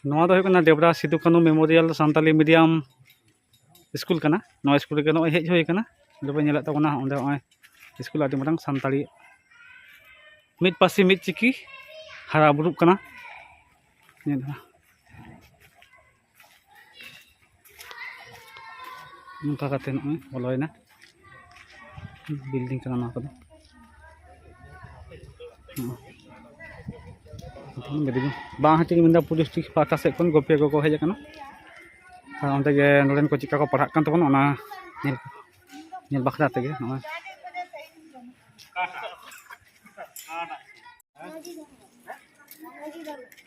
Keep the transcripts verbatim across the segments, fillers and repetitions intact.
ᱱᱚᱣᱟ ᱫᱚ ᱦᱩᱭᱩᱜ ᱠᱟᱱᱟ ᱰᱮᱵᱽᱨᱟ ᱥᱤᱫᱩ ᱠᱟᱹᱱᱩ ᱢᱮᱢᱳᱨᱤᱭᱟᱞ ᱥᱟᱱᱛᱟᱞᱤ ᱢᱤᱰᱤᱭᱟᱢ ᱥᱠᱩᱞ ᱠᱟᱱᱟ᱾ ᱱᱚᱣᱟ ᱥᱠᱩᱞ ᱨᱮᱜᱮ ᱱᱚᱜᱼᱚᱭ ᱦᱮᱡ ᱦᱩᱭ ᱠᱟᱱᱟ᱾ ᱚᱸᱰᱮ ᱵᱚᱱ ᱧᱮᱞᱮᱫ ᱛᱟᱵᱚᱱᱟ, ᱚᱸᱰᱮ ᱱᱚᱜᱼᱚᱭ ᱥᱠᱩᱞ ᱟᱹᱰᱤ ᱢᱟᱨᱟᱝ ᱥᱟᱱᱛᱟᱲᱤ ᱢᱤᱫ ᱯᱟᱹᱨᱥᱤ ᱢᱤᱫ ᱪᱤᱠᱤ ᱦᱟᱨᱟ ᱵᱩᱨᱩᱜ ᱠᱟᱱᱟ᱾ ᱧᱮᱞ ᱢᱮ᱾ ᱱᱚᱝᱠᱟ ᱠᱟᱛᱮ ᱱᱚᱜᱼᱚᱭ ᱵᱚᱞᱚᱭᱮᱱᱟ᱾ ᱵᱤᱞᱰᱤᱝ ᱠᱟᱱᱟ ᱱᱚᱣᱟ ᱠᱚᱫᱚ᱾ ᱦᱚᱸ᱾ ᱵᱟᱝ ᱦᱚᱪᱚᱧ ᱢᱮᱱᱫᱟ, ᱯᱩᱞᱤᱥ ᱴᱷᱤᱠ ᱯᱟᱦᱴᱟ ᱥᱮᱫ ᱠᱷᱚᱱ ᱜᱚᱯᱤᱭᱟᱹ ᱠᱚᱠᱚ ᱦᱮᱡ ᱟᱠᱟᱱᱟ᱾ ᱟᱨ ᱚᱸᱰᱮ ᱜᱮ ᱱᱚᱰᱮᱱ ᱠᱚ ᱪᱮᱫᱠᱟ ᱠᱚ ᱯᱟᱲᱦᱟᱜ ᱠᱟᱱ ᱛᱟᱵᱚᱱᱟ, ᱚᱱᱟ ᱧᱮᱞ, ᱧᱮᱞ ᱵᱟᱠᱷᱨᱟ ᱛᱮᱜᱮ ᱱᱚᱜᱼᱚᱭ᱾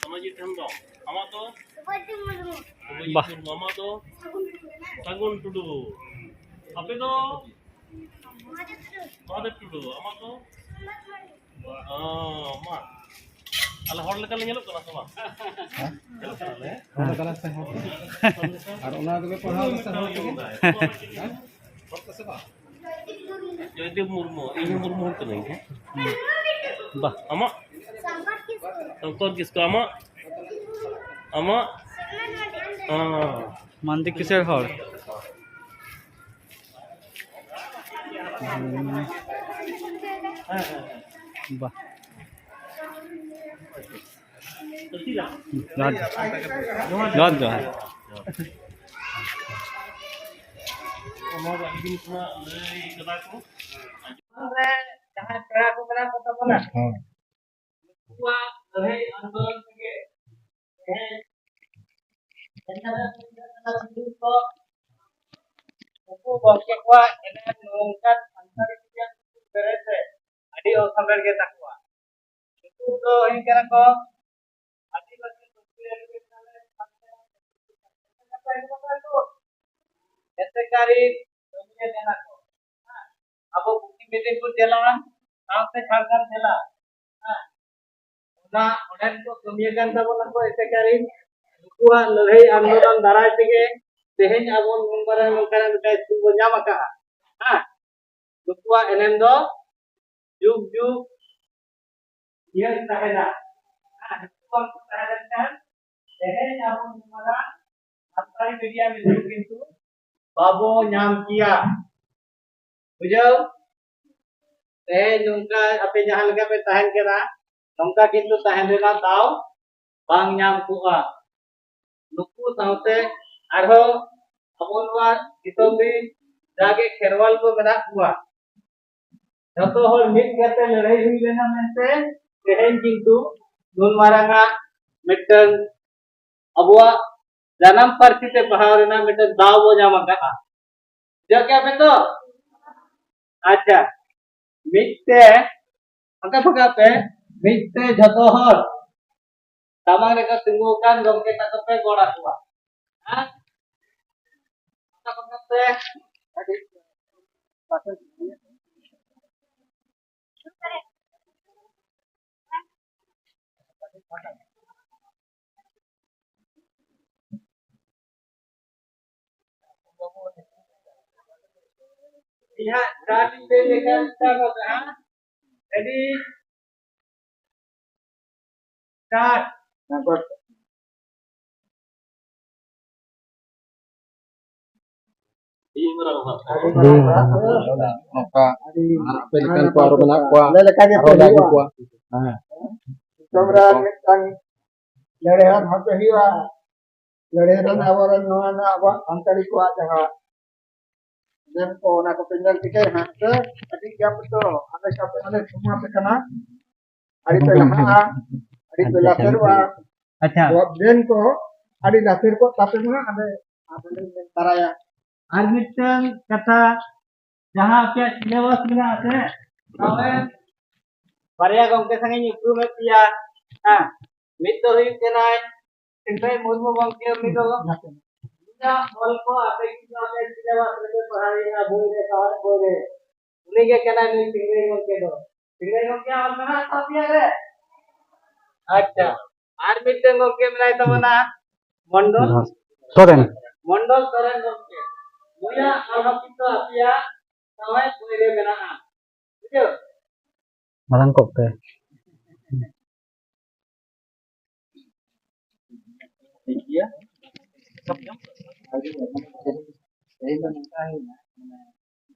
ᱥᱚᱢᱟᱡᱤᱛ ᱦᱮᱢᱵᱨᱚᱢ, ᱟᱢᱟᱜ ᱫᱚ? ᱵᱟᱦ᱾ ᱥᱚᱢᱟᱡᱤᱛ ᱢᱩᱨᱢᱩ, ᱟᱢᱟᱜ ᱫᱚ? ᱥᱟᱹᱜᱩᱱ ᱴᱩᱰᱩ᱾ ᱟᱯᱮ ᱫᱚ? ᱢᱚᱦᱟᱫᱮᱵ ᱴᱩᱰᱩ, ᱟᱢᱟᱜ ᱫᱚ? ᱚ, ᱢᱟ᱾ ᱟᱞᱮ ᱦᱚᱲ ᱞᱮᱠᱟ ᱞᱮ ᱧᱮᱞᱚᱜ ᱠᱟᱱᱟ ᱥᱮ ᱵᱟᱝ? ᱦᱮᱸ? ᱧᱮᱞᱚᱜ ᱠᱟᱱᱟ ᱞᱮ᱾ ᱦᱚᱲ ᱠᱟᱱᱟ ᱥᱮ ᱦᱚᱲ? ᱟᱨ ᱚᱱᱟ ᱫᱚᱞᱮ ᱯᱟᱲᱦᱟᱣ ᱥᱮ ᱦᱚᱲ ᱛᱮᱜᱮ? ᱦᱮᱸ? ᱦᱚᱲ ᱛᱮ ᱥᱮ ᱵᱟᱝ? ᱡᱚᱭᱫᱮᱵ ᱢᱩᱨᱢᱩ, ᱤᱧ ᱦᱚᱸ ᱢᱩᱨᱢᱩ ᱦᱚᱲ ᱠᱟᱹᱱᱟᱹᱧ, ᱦᱮᱸ? ᱵᱟᱦ᱾ ᱟᱢᱟᱜ? ᱥᱚᱝᱠᱚᱨ ᱠᱤᱥᱠᱩ, ᱟᱢᱟᱜ? ᱟᱢᱟᱜ? ᱦᱮᱸ᱾ ᱢᱟᱱᱰᱤ ᱠᱤᱥᱟᱹᱬ ᱦᱚᱲ᱾ ᱵᱟᱦ᱾ ᱡᱚᱦᱟᱨ, ᱡᱚᱦᱟᱨ᱾ ᱡᱚᱦᱟᱨ, ᱡᱚᱦᱟᱨ᱾ ᱨᱮ ᱡᱟᱦᱟᱸᱭ ᱯᱮᱲᱟ ᱠᱚ ᱢᱮᱱᱟᱜ ᱠᱚ ᱛᱟᱵᱚᱱᱟ, ᱦᱮᱸ᱾ ᱩᱱᱠᱩᱣᱟᱜ ᱞᱟᱹᱲᱦᱟᱹᱭ ᱟᱱᱫᱳᱞᱚᱱ ᱨᱮᱜᱮ ᱛᱮᱦᱮᱧ ᱮᱱ ᱟᱨ ᱮᱯᱷ ᱠᱚ ᱩᱱᱠᱩ ᱜᱚᱢᱠᱮ ᱠᱚᱣᱟᱜ ᱮᱱᱮᱢ ᱱᱚᱝᱠᱟᱱ ᱥᱟᱱᱛᱟᱲᱤ ᱢᱤᱰᱤᱭᱟᱢ ᱥᱠᱩᱞ ᱵᱮᱨᱮᱫ ᱨᱮ ᱟᱹᱰᱤ ᱚᱥᱟᱢᱮᱲ ᱜᱮ ᱛᱟᱠᱚᱣᱟ᱾ ᱧᱩᱛᱩᱢ ᱫᱚ ᱦᱩᱭᱩᱜ ᱠᱟᱱᱟ ᱠᱚ ᱟᱹᱫᱤᱵᱟᱹᱥᱤ ᱞᱩᱠᱷᱤᱭᱟᱹ ᱮᱥᱮᱠᱟᱨᱤ ᱠᱟᱹᱢᱤᱭᱟᱹ ᱢᱮᱱᱟᱜ ᱠᱚ᱾ ᱟᱵᱚ ᱯᱚᱥᱪᱤᱢ ᱢᱮᱫᱤᱱᱯᱩᱨ ᱡᱮᱞᱟ ᱥᱟᱶᱛᱮ ᱡᱷᱟᱲᱜᱨᱟᱢ ᱡᱮᱞᱟ, ᱦᱮᱸ, ᱚᱱᱟ ᱚᱸᱰᱮᱱ ᱠᱚ ᱠᱟᱹᱢᱤᱭᱟᱹ ᱠᱟᱱ ᱛᱟᱵᱚᱱᱟ ᱠᱚ ᱮᱥᱮᱠᱟᱨᱤ᱾ ᱱᱩᱠᱩᱣᱟᱜ ᱞᱟᱹᱲᱦᱟᱹᱭ ᱟᱱᱫᱳᱞᱚᱱ ᱫᱟᱨᱟᱭ ᱛᱮᱜᱮ ᱛᱮᱦᱮᱧ ᱟᱵᱚ ᱱᱚᱝᱠᱟᱱᱟᱜ, ᱱᱚᱝᱠᱟᱱᱟᱜ ᱢᱤᱫᱴᱟᱝ ᱥᱠᱩᱞ ᱵᱚᱱ ᱧᱟᱢ ᱟᱠᱟᱫᱼᱟ᱾ ᱦᱮᱸ, ᱱᱩᱠᱩᱣᱟᱜ ᱮᱱᱮᱢ ᱫᱚ ᱡᱩᱜᱽ ᱡᱩᱜᱽ ᱡᱤᱭᱟᱹᱲ ᱛᱟᱦᱮᱱᱟ᱾ ᱦᱮᱸ, ᱱᱩᱠᱩᱣᱟᱜ ᱛᱟᱦᱮᱸ ᱞᱮᱱᱠᱷᱟᱱ ᱛᱮᱦᱮᱧ ᱟᱵᱚ ᱱᱚᱣᱟ ᱥᱟᱱᱛᱟᱲᱤ ᱢᱤᱰᱤᱭᱟᱢ ᱥᱠᱩᱞ ᱠᱤᱱᱛᱩ ᱵᱟᱵᱚ ᱧᱟᱢ ᱠᱮᱭᱟ᱾ ᱵᱩᱡᱷᱟᱹᱣ? ᱛᱮᱦᱮᱧ ᱱᱚᱝᱠᱟ ᱟᱯᱮ ᱡᱟᱦᱟᱸ ᱞᱮᱠᱟ ᱯᱮ ᱛᱟᱦᱮᱱ ᱠᱟᱱᱟ, ᱱᱚᱝᱠᱟ ᱠᱤᱱᱛᱩ ᱛᱟᱦᱮᱱ ᱨᱮᱱᱟᱜ ᱫᱟᱣ ᱵᱟᱝ ᱧᱟᱢ ᱠᱚᱜᱼᱟ᱾ ᱱᱩᱠᱩ ᱥᱟᱶᱛᱮ ᱟᱨᱦᱚᱸ ᱟᱵᱚ ᱱᱚᱣᱟ ᱫᱤᱥᱚᱢ ᱨᱮ ᱡᱟᱜᱮ ᱠᱷᱮᱨᱣᱟᱞ ᱠᱚ ᱢᱮᱱᱟᱜ ᱠᱚᱣᱟ, ᱡᱚᱛᱚ ᱦᱚᱲ ᱢᱤᱫ ᱠᱟᱛᱮ ᱞᱟᱹᱲᱦᱟᱹᱭ ᱦᱩᱭ ᱞᱮᱱᱟ ᱢᱮᱱᱛᱮ ᱛᱮᱦᱮᱧ ᱠᱤᱱᱛᱩ ᱱᱩᱱ ᱢᱟᱨᱟᱝ ᱟᱜ ᱢᱤᱫᱴᱟᱝ ᱟᱵᱚᱣᱟᱜ ᱡᱟᱱᱟᱢ ᱯᱟᱹᱨᱥᱤ ᱛᱮ ᱯᱟᱲᱦᱟᱣ ᱨᱮᱱᱟᱜ ᱢᱤᱫᱴᱟᱝ ᱫᱟᱣ ᱵᱚ ᱧᱟᱢ ᱟᱠᱟᱫᱼᱟ᱾ ᱵᱩᱡᱷᱟᱹᱣ ᱠᱮᱜᱼᱟ ᱯᱮ ᱛᱚ? ᱟᱪᱪᱷᱟ, ᱢᱤᱫ ᱛᱮ ᱯᱷᱟᱸᱠᱟ ᱯᱷᱟᱸᱠᱟ ᱯᱮ, ᱢᱤᱫ ᱛᱮ ᱡᱷᱚᱛᱚ ᱦᱚᱲ ᱥᱟᱢᱟᱝ ᱨᱮᱠᱚ ᱛᱤᱸᱜᱩ ᱟᱠᱟᱱ ᱜᱚᱢᱠᱮ ᱛᱟᱠᱚ ᱯᱮ ᱜᱚᱲ ᱟᱠᱚᱣᱟ᱾ ᱦᱮᱸ? ᱯᱷᱟᱸᱠᱟ ᱯᱷᱟᱸᱠᱟ ᱯᱮ᱾ ᱤᱧ ᱦᱟᱸᱜ start ᱞᱟᱹᱭ ᱞᱮᱠᱷᱟᱱ start ᱟᱠᱟᱜᱼᱟ᱾ Ready? Start. ᱟᱹᱰᱤ ᱢᱟᱨᱟᱝ ᱱᱚᱝᱠᱟ ᱟᱹᱰᱤ ᱟᱨ ᱟᱯᱮ ᱞᱮᱠᱟᱱ ᱠᱚ ᱟᱨᱚ ᱢᱮᱱᱟᱜ ᱠᱚᱣᱟ, ᱟᱞᱮ ᱞᱮᱠᱟ ᱜᱮ ᱟᱨᱚ ᱞᱮ ᱟᱹᱜᱩ ᱦᱩᱭᱩᱜᱼᱟ᱾ ᱠᱚᱣᱟ᱾ ᱦᱮᱸ᱾ ᱫᱤᱥᱚᱢ ᱨᱮ ᱟᱨ ᱢᱤᱫᱴᱟᱝ ᱞᱟᱹᱲᱦᱟᱹᱭ ᱦᱚᱲ ᱦᱚᱸᱠᱚ ᱦᱩᱭᱩᱜᱼᱟ᱾ ᱞᱟᱹᱲᱦᱟᱹᱭ ᱨᱮᱱ ᱟᱵᱚᱨᱮᱱ ᱱᱚᱣᱟ ᱨᱮᱱᱟᱜ ᱟᱵᱚᱣᱟᱜ ᱥᱟᱱᱛᱟᱲᱤ ᱠᱚᱣᱟᱜ ᱡᱟᱦᱟᱸ ᱧᱮᱞ ᱠᱚ, ᱚᱱᱟ ᱠᱚᱯᱮ ᱧᱮᱞ ᱴᱷᱤᱠᱟᱹᱭᱟ ᱦᱟᱸᱜ ᱥᱮ? ᱟᱹᱰᱤ ᱜᱮ ᱟᱯᱮ ᱫᱚ ᱟᱞᱮ ᱥᱟᱶᱛᱮ ᱟᱞᱮ ᱥᱚᱢᱟᱡᱽ ᱠᱟᱱᱟ, ᱟᱹᱰᱤ ᱯᱮ ᱞᱟᱦᱟᱜᱼᱟ, ᱟᱹᱰᱤ ᱯᱮ ᱞᱟᱥᱮᱨᱚᱜᱼᱟ᱾ ᱟᱪᱪᱷᱟ᱾ ᱟᱵᱚᱣᱟᱜ brain ᱠᱚ ᱟᱹᱰᱤ ᱞᱟᱥᱮᱨ ᱠᱚᱜ ᱛᱟᱯᱮ ᱢᱟ, ᱟᱞᱮ ᱟᱯᱮ ᱞᱮ ᱧᱮᱞ ᱛᱟᱨᱟᱭᱟ᱾ ᱟᱨ ᱢᱤᱫᱴᱟᱝ ᱠᱟᱛᱷᱟ, ᱡᱟᱦᱟᱸ ᱟᱯᱮᱭᱟᱜ syllabus ᱢᱮᱱᱟᱜᱼᱟ ᱥᱮ, ᱛᱟᱦᱞᱮ ᱵᱟᱨᱭᱟ ᱜᱚᱢᱠᱮ ᱥᱟᱝ ᱤᱧ ᱩᱯᱨᱩᱢᱮᱫ ᱯᱮᱭᱟ᱾ ᱦᱮᱸ, ᱢᱤᱫ ᱫᱚ ᱦᱩᱭᱩᱜ ᱠᱟᱱᱟᱭ ᱥᱤᱝᱨᱟᱹᱭ ᱢᱩᱨᱢᱩ ᱜᱚᱢᱠᱮ, ᱩᱱᱤ ᱫᱚ ᱩᱱᱤᱭᱟᱜ ᱚᱞ ᱠᱚ ᱟᱯᱮ ᱠᱤᱱᱛᱩ ᱟᱯᱮ syllabus ᱨᱮᱯᱮ ᱯᱟᱲᱦᱟᱣᱮᱫᱼᱟ, ᱵᱳᱭ ᱨᱮ, ᱥᱟᱶᱦᱮᱫ ᱵᱳᱭ ᱨᱮ᱾ ᱩᱱᱤ ᱜᱮ ᱠᱟᱱᱟᱭ ᱱᱩᱭ ᱥᱤᱝᱨᱟᱹᱭ ᱜᱚᱢᱠᱮ ᱫᱚ᱾ ᱥᱤᱝᱨᱟᱹᱭ ᱜᱚᱢᱠᱮ ᱟᱢ ᱢᱮᱱᱟᱜ ᱛᱟᱯᱮᱭᱟ ᱨᱮ? ᱟᱪᱪᱷᱟ, ᱟᱨ ᱢᱤᱫᱴᱮᱱ ᱜᱚᱢᱠᱮ ᱢᱮᱱᱟᱭ ᱛᱟᱵᱚᱱᱟ ᱢᱚᱱᱰᱚᱞ ᱥᱚᱨᱮᱱ᱾ ᱢᱚᱱᱰᱚᱞ ᱥᱚᱨᱮᱱ ᱜᱚᱢᱠᱮ, ᱱᱩᱭᱟᱜ ᱚᱞ ᱦᱚᱸ ᱠᱤᱱᱛᱩ ᱟᱯᱮᱭᱟᱜ ᱥᱟᱶᱦᱮᱫ ᱵᱳᱭ ᱨᱮ ᱢᱮᱱᱟᱜᱼᱟ, ᱵᱩᱡᱷᱟᱹᱣ? ᱢᱟᱨᱟᱝ ᱠᱚᱜ ᱯᱮ᱾ ᱴᱷᱤᱠ ᱜᱮᱭᱟ᱾ ᱛᱮᱦᱮᱧ ᱫᱚ ᱱᱚᱝᱠᱟ ᱦᱩᱭᱱᱟ, ᱢᱟᱱᱮ,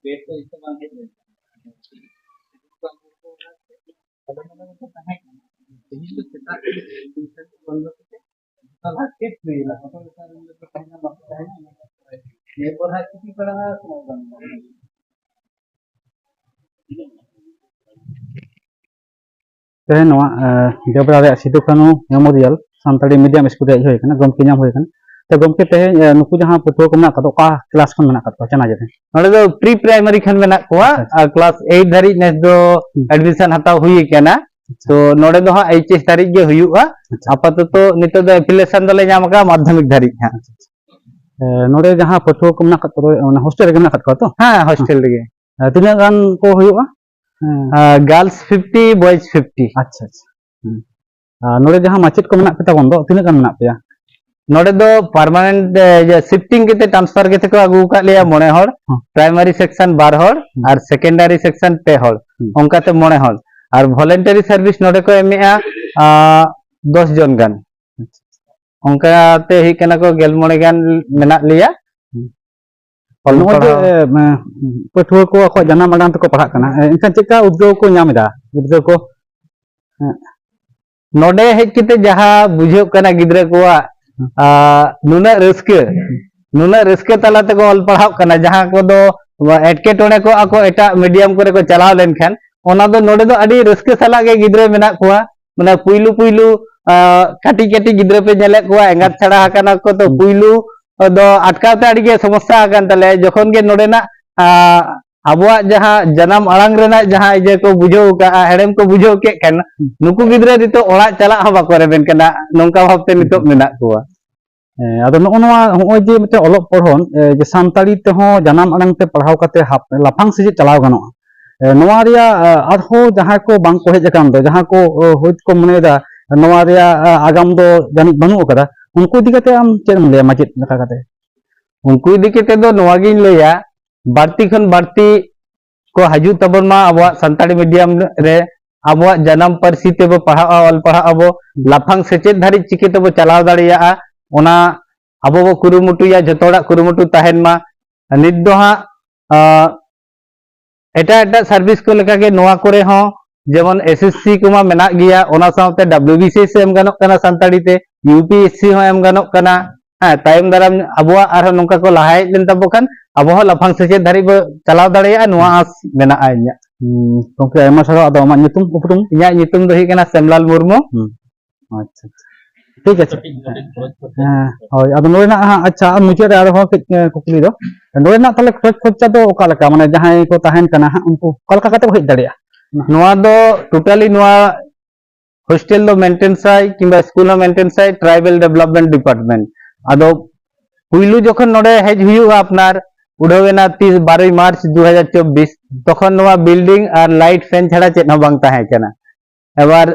ᱵᱮᱰ ᱫᱚ ᱱᱤᱛᱚᱜ ᱵᱟᱝ ᱦᱮᱡ ᱞᱮᱱᱟ᱾ ᱛᱮᱦᱮᱧ ᱫᱚ ᱥᱮᱛᱟᱜ ᱨᱮ ᱵᱚᱱᱫᱚ ᱠᱟᱛᱮ ᱛᱟᱞᱟ ᱪᱮᱫ ᱦᱩᱭᱱᱟ? ᱚᱠᱚᱭ ᱚᱠᱟ ᱨᱩᱢ ᱨᱮᱠᱚ ᱛᱟᱦᱮᱱᱟ, ᱵᱟᱠᱚ ᱛᱟᱦᱮᱱᱟ, ᱚᱱᱟ ᱠᱚ ᱵᱟᱲᱟᱭ ᱦᱩᱭᱩᱜᱼᱟ᱾ ᱱᱤᱭᱟᱹ ᱯᱚᱨ ᱦᱟᱸᱜ ᱪᱷᱩᱴᱤ ᱯᱟᱲᱟᱜᱼᱟ, ᱥᱮ ᱵᱟᱝ? ᱛᱮᱦᱮᱧ ᱱᱚᱣᱟ, ᱮ, ᱡᱚᱵᱽᱨᱟ ᱨᱮᱭᱟᱜ Sidhu Kanhu memorial Santali medium school ᱨᱮ ᱦᱮᱡ ᱦᱩᱭ ᱟᱠᱟᱱᱟ, ᱜᱚᱢᱠᱮ ᱧᱟᱢ ᱦᱩᱭ ᱟᱠᱟᱱᱟ᱾ ᱛᱚ ᱜᱚᱢᱠᱮ, ᱛᱮᱦᱮᱧ, ᱮ, ᱱᱩᱠᱩ ᱡᱟᱦᱟᱸ ᱯᱟᱹᱴᱷᱩᱣᱟᱹ ᱠᱚ ᱢᱮᱱᱟᱜ ᱠᱚᱣᱟ, ᱚᱠᱟ ᱠᱞᱟᱥ ᱠᱷᱚᱱ ᱢᱮᱱᱟᱜ ᱟᱠᱟᱫ ᱠᱚᱣᱟ, ᱪᱟᱱᱟ ᱡᱮ? ᱱᱚᱰᱮ ᱫᱚ ᱯᱨᱤ ᱯᱨᱟᱭᱢᱟᱨᱤ ᱠᱷᱚᱱ ᱢᱮᱱᱟᱜ ᱠᱚᱣᱟ᱾ ᱟᱪᱪᱷᱟ, ᱟᱪᱪᱷᱟ᱾ ᱟᱨ ᱠᱞᱟᱥ ᱮᱭᱤᱴ ᱫᱷᱟᱹᱨᱤᱡ ᱱᱮᱥ ᱫᱚ ᱦᱩᱸ᱾ ᱮᱰᱢᱤᱥᱚᱱ ᱦᱟᱛᱟᱣ ᱦᱩᱭ ᱟᱠᱟᱱᱟ᱾ ᱟᱪᱪᱷᱟ᱾ ᱛᱚ ᱱᱚᱰᱮ ᱫᱚ ᱦᱟᱸᱜ ᱮᱭᱤᱪ ᱮᱥ ᱫᱷᱟᱹᱨᱤᱡ ᱜᱮ ᱦᱩᱭᱩᱜᱼᱟ᱾ ᱟᱪᱪᱷᱟ᱾ ᱟᱯᱟᱛᱚᱛᱚ ᱱᱤᱛᱚᱜ ᱫᱚ ᱮᱯᱷᱤᱞᱤᱭᱮᱥᱚᱱ ᱫᱚᱞᱮ ᱧᱟᱢ ᱟᱠᱟᱫᱟ ᱢᱟᱫᱽᱫᱷᱚᱢᱤᱠ ᱫᱷᱟᱹᱨᱤᱡ ᱦᱟᱸᱜ᱾ ᱟᱪᱪᱷᱟ, ᱟᱪᱪᱷᱟ᱾ ᱮ, ᱱᱚᱰᱮ ᱡᱟᱦᱟᱸ ᱯᱟᱹᱴᱷᱩᱣᱟᱹ ᱠᱚ ᱢᱮᱱᱟᱜ ᱟᱠᱟᱫ ᱠᱚᱣᱟ, ᱚᱱᱟ ᱦᱳᱥᱴᱮᱞ ᱨᱮᱜᱮ ᱢᱮᱱᱟᱜ ᱟᱠᱟᱫ ᱠᱚᱣᱟ ᱛᱚ? ᱦᱮᱸ, ᱦᱳᱥᱴᱮᱞ ᱨᱮᱜᱮ᱾ ᱮ, ᱛᱤᱱᱟᱹᱜ ᱜᱟᱱ ᱠᱚ ᱦᱩᱭᱩᱜᱼᱟ? ᱦᱮᱸ᱾ ᱟᱨ ᱜᱟᱨᱞᱥ ᱯᱷᱤᱯᱴᱤ, ᱵᱚᱭᱮᱡᱽ ᱯᱷᱤᱯᱴᱤ᱾ ᱟᱪᱪᱷᱟ, ᱟᱪᱪᱷᱟ᱾ ᱦᱩᱸ᱾ ᱟᱨ ᱱᱚᱰᱮ ᱡᱟᱦᱟᱸ ᱢᱟᱪᱮᱫ ᱠᱚ ᱢᱮᱱᱟᱜ ᱯᱮ ᱛᱟᱵᱚᱱ ᱫᱚ, ᱛᱤᱱᱟᱹᱜ ᱜᱟᱱ ᱢᱮᱱᱟᱜ ᱯᱮᱭᱟ? ᱱᱚᱰᱮ ᱫᱚ ᱯᱟᱨᱢᱟᱱᱮᱱᱴ, ᱮ, ᱤᱭᱟᱹ, ᱥᱤᱯᱴᱤᱝ ᱠᱟᱛᱮ ᱴᱨᱟᱱᱥᱯᱷᱟᱨ ᱠᱟᱛᱮ ᱠᱚ ᱟᱹᱜᱩ ᱟᱠᱟᱫ ᱞᱮᱭᱟ ᱢᱚᱬᱮ ᱦᱚᱲ, ᱦᱚᱸ᱾ ᱯᱨᱟᱭᱢᱟᱨᱤ ᱥᱮᱠᱥᱚᱱ ᱵᱟᱨ ᱦᱚᱲ, ᱦᱩᱸ᱾ ᱟᱨ ᱥᱮᱠᱮᱱᱰᱟᱨᱤ ᱥᱮᱠᱥᱚᱱ ᱯᱮ ᱦᱚᱲ, ᱦᱩᱸ᱾ ᱚᱱᱠᱟᱛᱮ ᱢᱚᱬᱮ ᱦᱚᱲ᱾ ᱟᱨ ᱵᱷᱚᱞᱮᱱᱴᱟᱨᱤ ᱥᱟᱨᱵᱷᱤᱥ ᱱᱚᱰᱮ ᱠᱚ ᱮᱢᱮᱜᱼᱟ, ᱟ, ᱫᱚᱥ ᱡᱚᱱ ᱜᱟᱱ᱾ ᱟᱪᱪᱷᱟ᱾ ᱚᱱᱠᱟᱛᱮ ᱦᱩᱭᱩᱜ ᱠᱟᱱᱟ ᱠᱚ ᱜᱮᱞ ᱢᱚᱬᱮ ᱜᱟᱱ ᱢᱮᱱᱟᱜ ᱞᱮᱭᱟ᱾ ᱦᱩᱸ᱾ ᱚᱞ ᱱᱚᱜᱼᱚᱭ ᱡᱮ, ᱯᱟᱲᱦᱟᱣ᱾ ᱮ, ᱢᱮ, ᱯᱟᱹᱴᱷᱩᱣᱟᱹ ᱠᱚ ᱟᱠᱚᱣᱟᱜ ᱡᱟᱱᱟᱢ ᱟᱲᱟᱝ ᱛᱮᱠᱚ ᱯᱟᱲᱦᱟᱜ ᱠᱟᱱᱟ, ᱮ, ᱮᱱᱠᱷᱟᱱ ᱪᱮᱫ ᱞᱮᱠᱟ ᱩᱫᱽᱜᱟᱹᱣ ᱠᱚ ᱧᱟᱢ ᱮᱫᱟ ᱜᱤᱫᱽᱨᱟᱹ ᱠᱚ? ᱦᱮᱸ᱾ ᱱᱚᱰᱮ ᱦᱮᱡ ᱠᱟᱛᱮ ᱡᱟᱦᱟᱸ ᱵᱩᱡᱷᱟᱹᱜ ᱠᱟᱱᱟ ᱜᱤᱫᱽᱨᱟᱹ ᱠᱚᱣᱟᱜ, ᱦᱩᱸ᱾ ᱟ, ᱱᱩᱱᱟᱹᱜ ᱨᱟᱹᱥᱠᱟᱹ, ᱱᱩᱱᱟᱹᱜ ᱨᱟᱹᱥᱠᱟᱹ ᱛᱟᱞᱟ ᱛᱮᱠᱚ ᱚᱞ ᱯᱟᱲᱦᱟᱜ ᱠᱟᱱᱟ, ᱡᱟᱦᱟᱸ ᱠᱚᱫᱚ ᱮᱴᱠᱮᱴᱚᱬᱮ ᱠᱚ ᱟᱠᱚ ᱮᱴᱟᱜ ᱢᱤᱰᱤᱭᱟᱢ ᱠᱚᱨᱮ ᱠᱚ ᱪᱟᱞᱟᱣ ᱞᱮᱱᱠᱷᱟᱱ, ᱚᱱᱟ ᱫᱚ ᱱᱚᱰᱮ ᱫᱚ ᱟᱹᱰᱤ ᱨᱟᱹᱥᱠᱟᱹ ᱥᱟᱞᱟᱜ ᱜᱮ ᱜᱤᱫᱽᱨᱟᱹ ᱢᱮᱱᱟᱜ ᱠᱚᱣᱟ᱾ ᱢᱟᱱᱮ ᱯᱩᱭᱞᱩ ᱯᱩᱭᱞᱩ, ᱟ, ᱠᱟᱹᱴᱤᱡ ᱠᱟᱹᱴᱤᱡ ᱜᱤᱫᱽᱨᱟᱹ ᱯᱮ ᱧᱮᱞᱮᱫ ᱠᱚᱣᱟ, ᱮᱸᱜᱟᱛ ᱪᱷᱟᱲᱟ ᱟᱠᱟᱱᱟ ᱠᱚ, ᱛᱚ ᱦᱩᱸ᱾ ᱯᱩᱭᱞᱩ ᱫᱚ ᱟᱴᱠᱟᱣ ᱛᱮ ᱟᱹᱰᱤ ᱜᱮ ᱥᱚᱢᱚᱥᱥᱟ ᱟᱠᱟᱱ ᱛᱟᱞᱮᱭᱟ᱾ ᱡᱚᱠᱷᱚᱱ ᱜᱮ ᱱᱚᱰᱮᱱᱟᱜ, ᱟ, ᱟᱵᱚᱣᱟᱜ ᱡᱟᱦᱟᱸ ᱡᱟᱱᱟᱢ ᱟᱲᱟᱝ ᱨᱮᱱᱟᱜ ᱡᱟᱦᱟᱸ ᱤᱭᱟᱹ ᱠᱚ ᱵᱩᱡᱷᱟᱹᱣ ᱠᱟᱜᱼᱟ, ᱦᱮᱲᱮᱢ ᱠᱚ ᱵᱩᱡᱷᱟᱹᱣ ᱠᱮᱫ ᱠᱷᱟᱱ, ᱦᱩᱸ᱾ ᱱᱩᱠᱩ ᱜᱤᱫᱽᱨᱟᱹ ᱱᱤᱛᱚᱜ ᱚᱲᱟᱜ ᱪᱟᱞᱟᱜ ᱦᱚᱸ ᱵᱟᱠᱚ ᱨᱮᱵᱮᱱ ᱠᱟᱱᱟ, ᱱᱚᱝᱠᱟ ᱵᱷᱟᱵᱛᱮ ᱱᱤᱛᱚᱜ ᱦᱩᱸ᱾ ᱢᱮᱱᱟᱜ ᱠᱚᱣᱟ᱾ ᱦᱮᱸ, ᱟᱫᱚ ᱱᱚᱜᱼᱚ ᱱᱚᱣᱟ, ᱱᱚᱜᱼᱚᱭ ᱡᱮ ᱢᱤᱫᱴᱮᱱ ᱚᱞᱚᱜ ᱯᱚᱲᱦᱚᱱ, ᱮ, ᱡᱮ ᱥᱟᱱᱛᱟᱲᱤ ᱛᱮᱦᱚᱸ ᱡᱟᱱᱟᱢ ᱟᱲᱟᱝ ᱛᱮ ᱯᱟᱲᱦᱟᱣ ᱠᱟᱛᱮ ᱦᱟᱯ-, ᱞᱟᱯᱷᱟᱝ ᱥᱮᱪᱮᱫ ᱪᱟᱞᱟᱣ ᱜᱟᱱᱚᱜᱼᱟ, ᱮ, ᱱᱚᱣᱟ ᱨᱮᱭᱟᱜ, ᱮ, ᱟᱨᱦᱚᱸ ᱡᱟᱦᱟᱸᱭ ᱠᱚ ᱵᱟᱝ ᱠᱚ ᱦᱮᱡ ᱟᱠᱟᱱ ᱫᱚ, ᱡᱟᱦᱟᱸ ᱠᱚ, ᱚ, ᱦᱳᱭᱛᱳ ᱠᱚ ᱢᱚᱱᱮᱭᱮᱫᱟ ᱱᱚᱣᱟ ᱨᱮᱭᱟᱜ, ᱮ, ᱟᱜᱟᱢ ᱫᱚ ᱡᱟᱹᱱᱤᱡ ᱵᱟᱹᱱᱩᱜ ᱟᱠᱟᱫᱟ, ᱩᱱᱠᱩ ᱤᱫᱤ ᱠᱟᱛᱮ ᱟᱢ ᱪᱮᱫ ᱮᱢ ᱞᱟᱹᱭᱟ ᱢᱟᱪᱮᱫ ᱞᱮᱠᱟ ᱠᱟᱛᱮ? ᱩᱱᱠᱩ ᱤᱫᱤ ᱠᱟᱛᱮ ᱫᱚ ᱱᱚᱣᱟ ᱜᱤᱧ ᱞᱟᱹᱭᱟ, ᱵᱟᱹᱲᱛᱤ ᱠᱷᱚᱱ ᱵᱟᱹᱲᱛᱤ ᱠᱚ ᱦᱤᱡᱩᱜ ᱛᱟᱵᱚᱱ ᱢᱟ ᱟᱵᱚᱣᱟᱜ ᱥᱟᱱᱛᱟᱲᱤ ᱢᱤᱰᱤᱭᱟᱢ ᱨᱮ, ᱟᱵᱚᱣᱟᱜ ᱡᱟᱱᱟᱢ ᱯᱟᱹᱨᱥᱤ ᱛᱮᱵᱚ ᱯᱟᱲᱦᱟᱜᱼᱟ, ᱚᱞ ᱯᱟᱲᱦᱟᱜ ᱟᱵᱚ, ᱦᱩᱸ᱾ ᱞᱟᱯᱷᱟᱝ ᱥᱮᱪᱮᱫ ᱫᱷᱟᱹᱨᱤᱡ ᱪᱤᱠᱟᱹ ᱛᱮᱵᱚ ᱪᱟᱞᱟᱣ ᱫᱟᱲᱮᱭᱟᱜᱼᱟ, ᱚᱱᱟ ᱟᱵᱚ ᱵᱚ ᱠᱩᱨᱩᱢᱩᱴᱩᱭᱟ, ᱡᱷᱚᱛᱚ ᱦᱚᱲᱟᱜ ᱠᱩᱨᱩᱢᱩᱴᱩ ᱛᱟᱦᱮᱱ ᱢᱟ᱾ ᱱᱤᱛ ᱫᱚ ᱦᱟᱸᱜ ᱟᱸ, ᱮᱴᱟᱜ ᱮᱴᱟᱜ ᱥᱟᱨᱵᱷᱤᱥ ᱠᱚ ᱞᱮᱠᱟᱜᱮ ᱱᱚᱣᱟ ᱠᱚᱨᱮ ᱦᱚᱸ, ᱡᱮᱢᱚᱱ ᱮᱥ ᱮᱥ ᱥᱤ ᱠᱚᱢᱟ ᱢᱮᱱᱟᱜ ᱜᱮᱭᱟ, ᱚᱱᱟ ᱥᱟᱶᱛᱮ W B C S M ᱜᱟᱱᱚᱜ ᱠᱟᱱᱟ ᱥᱟᱱᱛᱟᱲᱤ ᱛᱮ, ᱭᱩ ᱯᱤ ᱮᱥ ᱥᱤ ᱦᱚᱸ ᱮᱢ ᱜᱟᱱᱚᱜ ᱠᱟᱱᱟ᱾ ᱦᱮᱸ, ᱛᱟᱭᱚᱢ ᱫᱟᱨᱟᱢ ᱟᱵᱚᱣᱟᱜ ᱟᱨᱦᱚᱸ ᱱᱚᱝᱠᱟ ᱠᱚ ᱞᱟᱦᱟ ᱦᱮᱡ ᱞᱮᱱ ᱛᱟᱵᱚ ᱠᱷᱟᱱ ᱟᱵᱚ ᱦᱚᱸ ᱞᱟᱯᱷᱟᱝ ᱥᱮᱪᱮᱫ ᱫᱷᱟᱹᱨᱤᱡ ᱵᱚ ᱪᱟᱞᱟᱣ ᱫᱟᱲᱮᱭᱟᱜᱼᱟ, ᱱᱚᱣᱟ ᱟᱸᱥ ᱢᱮᱱᱟᱜᱼᱟ ᱤᱧᱟᱹᱜ᱾ ᱦᱩᱸ, ᱜᱚᱝᱠᱮ, ᱟᱭᱢᱟ ᱥᱟᱨᱦᱟᱣ᱾ ᱟᱫᱚ ᱟᱢᱟᱜ ᱧᱩᱛᱩᱢ, ᱩᱯᱨᱩᱢ? ᱤᱧᱟᱹᱜ ᱧᱩᱛᱩᱢ ᱫᱚ ᱦᱩᱭᱩᱜ ᱠᱟᱱᱟ ᱥᱮᱢᱞᱟᱞ ᱢᱩᱨᱢᱩ᱾ ᱦᱩᱸ, ᱟᱪᱪᱷᱟ, ᱟᱪᱪᱷᱟ, ᱴᱷᱤᱠ ᱟᱪᱷᱮ᱾ ᱦᱮᱸ, ᱦᱳᱭ, ᱟᱫᱚ ᱱᱚᱰᱮᱱᱟᱜ ᱦᱟᱸᱜ, ᱟᱪᱪᱷᱟ, ᱢᱩᱪᱟᱹᱫ ᱨᱮ ᱟᱨᱦᱚᱸ ᱠᱟᱹᱡ, ᱮ, ᱠᱩᱠᱞᱤ ᱫᱚ, ᱱᱚᱰᱮᱱᱟᱜ ᱛᱟᱦᱚᱞᱮ ᱠᱷᱚᱨᱚᱪ ᱠᱷᱚᱨᱪᱟ ᱫᱚ ᱚᱠᱟ ᱞᱮᱠᱟ? ᱢᱟᱱᱮ ᱡᱟᱦᱟᱸᱭ ᱠᱚ ᱛᱟᱦᱮᱱ ᱠᱟᱱᱟ ᱦᱟᱸᱜ, ᱩᱱᱠᱩ ᱚᱠᱟ ᱞᱮᱠᱟ ᱠᱟᱛᱮ ᱠᱚ ᱦᱮᱡ ᱫᱟᱲᱮᱭᱟᱜᱼᱟ? ᱱᱚᱣᱟ ᱫᱚ ᱴᱳᱴᱟᱞᱤ ᱱᱚᱣᱟ ᱦᱳᱥᱴᱮᱞ ᱫᱚ ᱢᱮᱱᱴᱮᱱᱥ ᱟᱭ ᱠᱤᱝᱵᱟ ᱥᱠᱩᱞ ᱦᱚᱸ ᱢᱮᱱᱴᱮᱱᱥ ᱟᱭ ᱴᱨᱟᱭᱵᱮᱞ ᱰᱮᱵᱷᱞᱚᱯᱢᱮᱱᱴ ᱰᱤᱯᱟᱨᱴᱢᱮᱱᱴ᱾ ᱟᱫᱚ ᱯᱩᱭᱞᱩ ᱡᱚᱠᱷᱚᱱ ᱱᱚᱰᱮ ᱦᱮᱡ ᱦᱩᱭᱩᱜᱼᱟ, ᱟᱯᱱᱟᱨ ᱩᱰᱷᱟᱹᱣ ᱮᱱᱟ ᱛᱤᱥ, ᱵᱟᱨᱚᱭ ᱢᱟᱨᱪ ᱫᱩ ᱦᱟᱡᱟᱨ ᱪᱚᱵᱵᱤᱥ, ᱛᱚᱠᱷᱚᱱ ᱱᱚᱣᱟ ᱵᱤᱞᱰᱤᱝ ᱟᱨ ᱞᱟᱭᱤᱴ ᱯᱷᱮᱱ ᱪᱷᱟᱲᱟ ᱪᱮᱫ ᱦᱚᱸ ᱵᱟᱝ ᱛᱟᱦᱮᱸ ᱠᱟᱱᱟ᱾ ᱮᱵᱟᱨ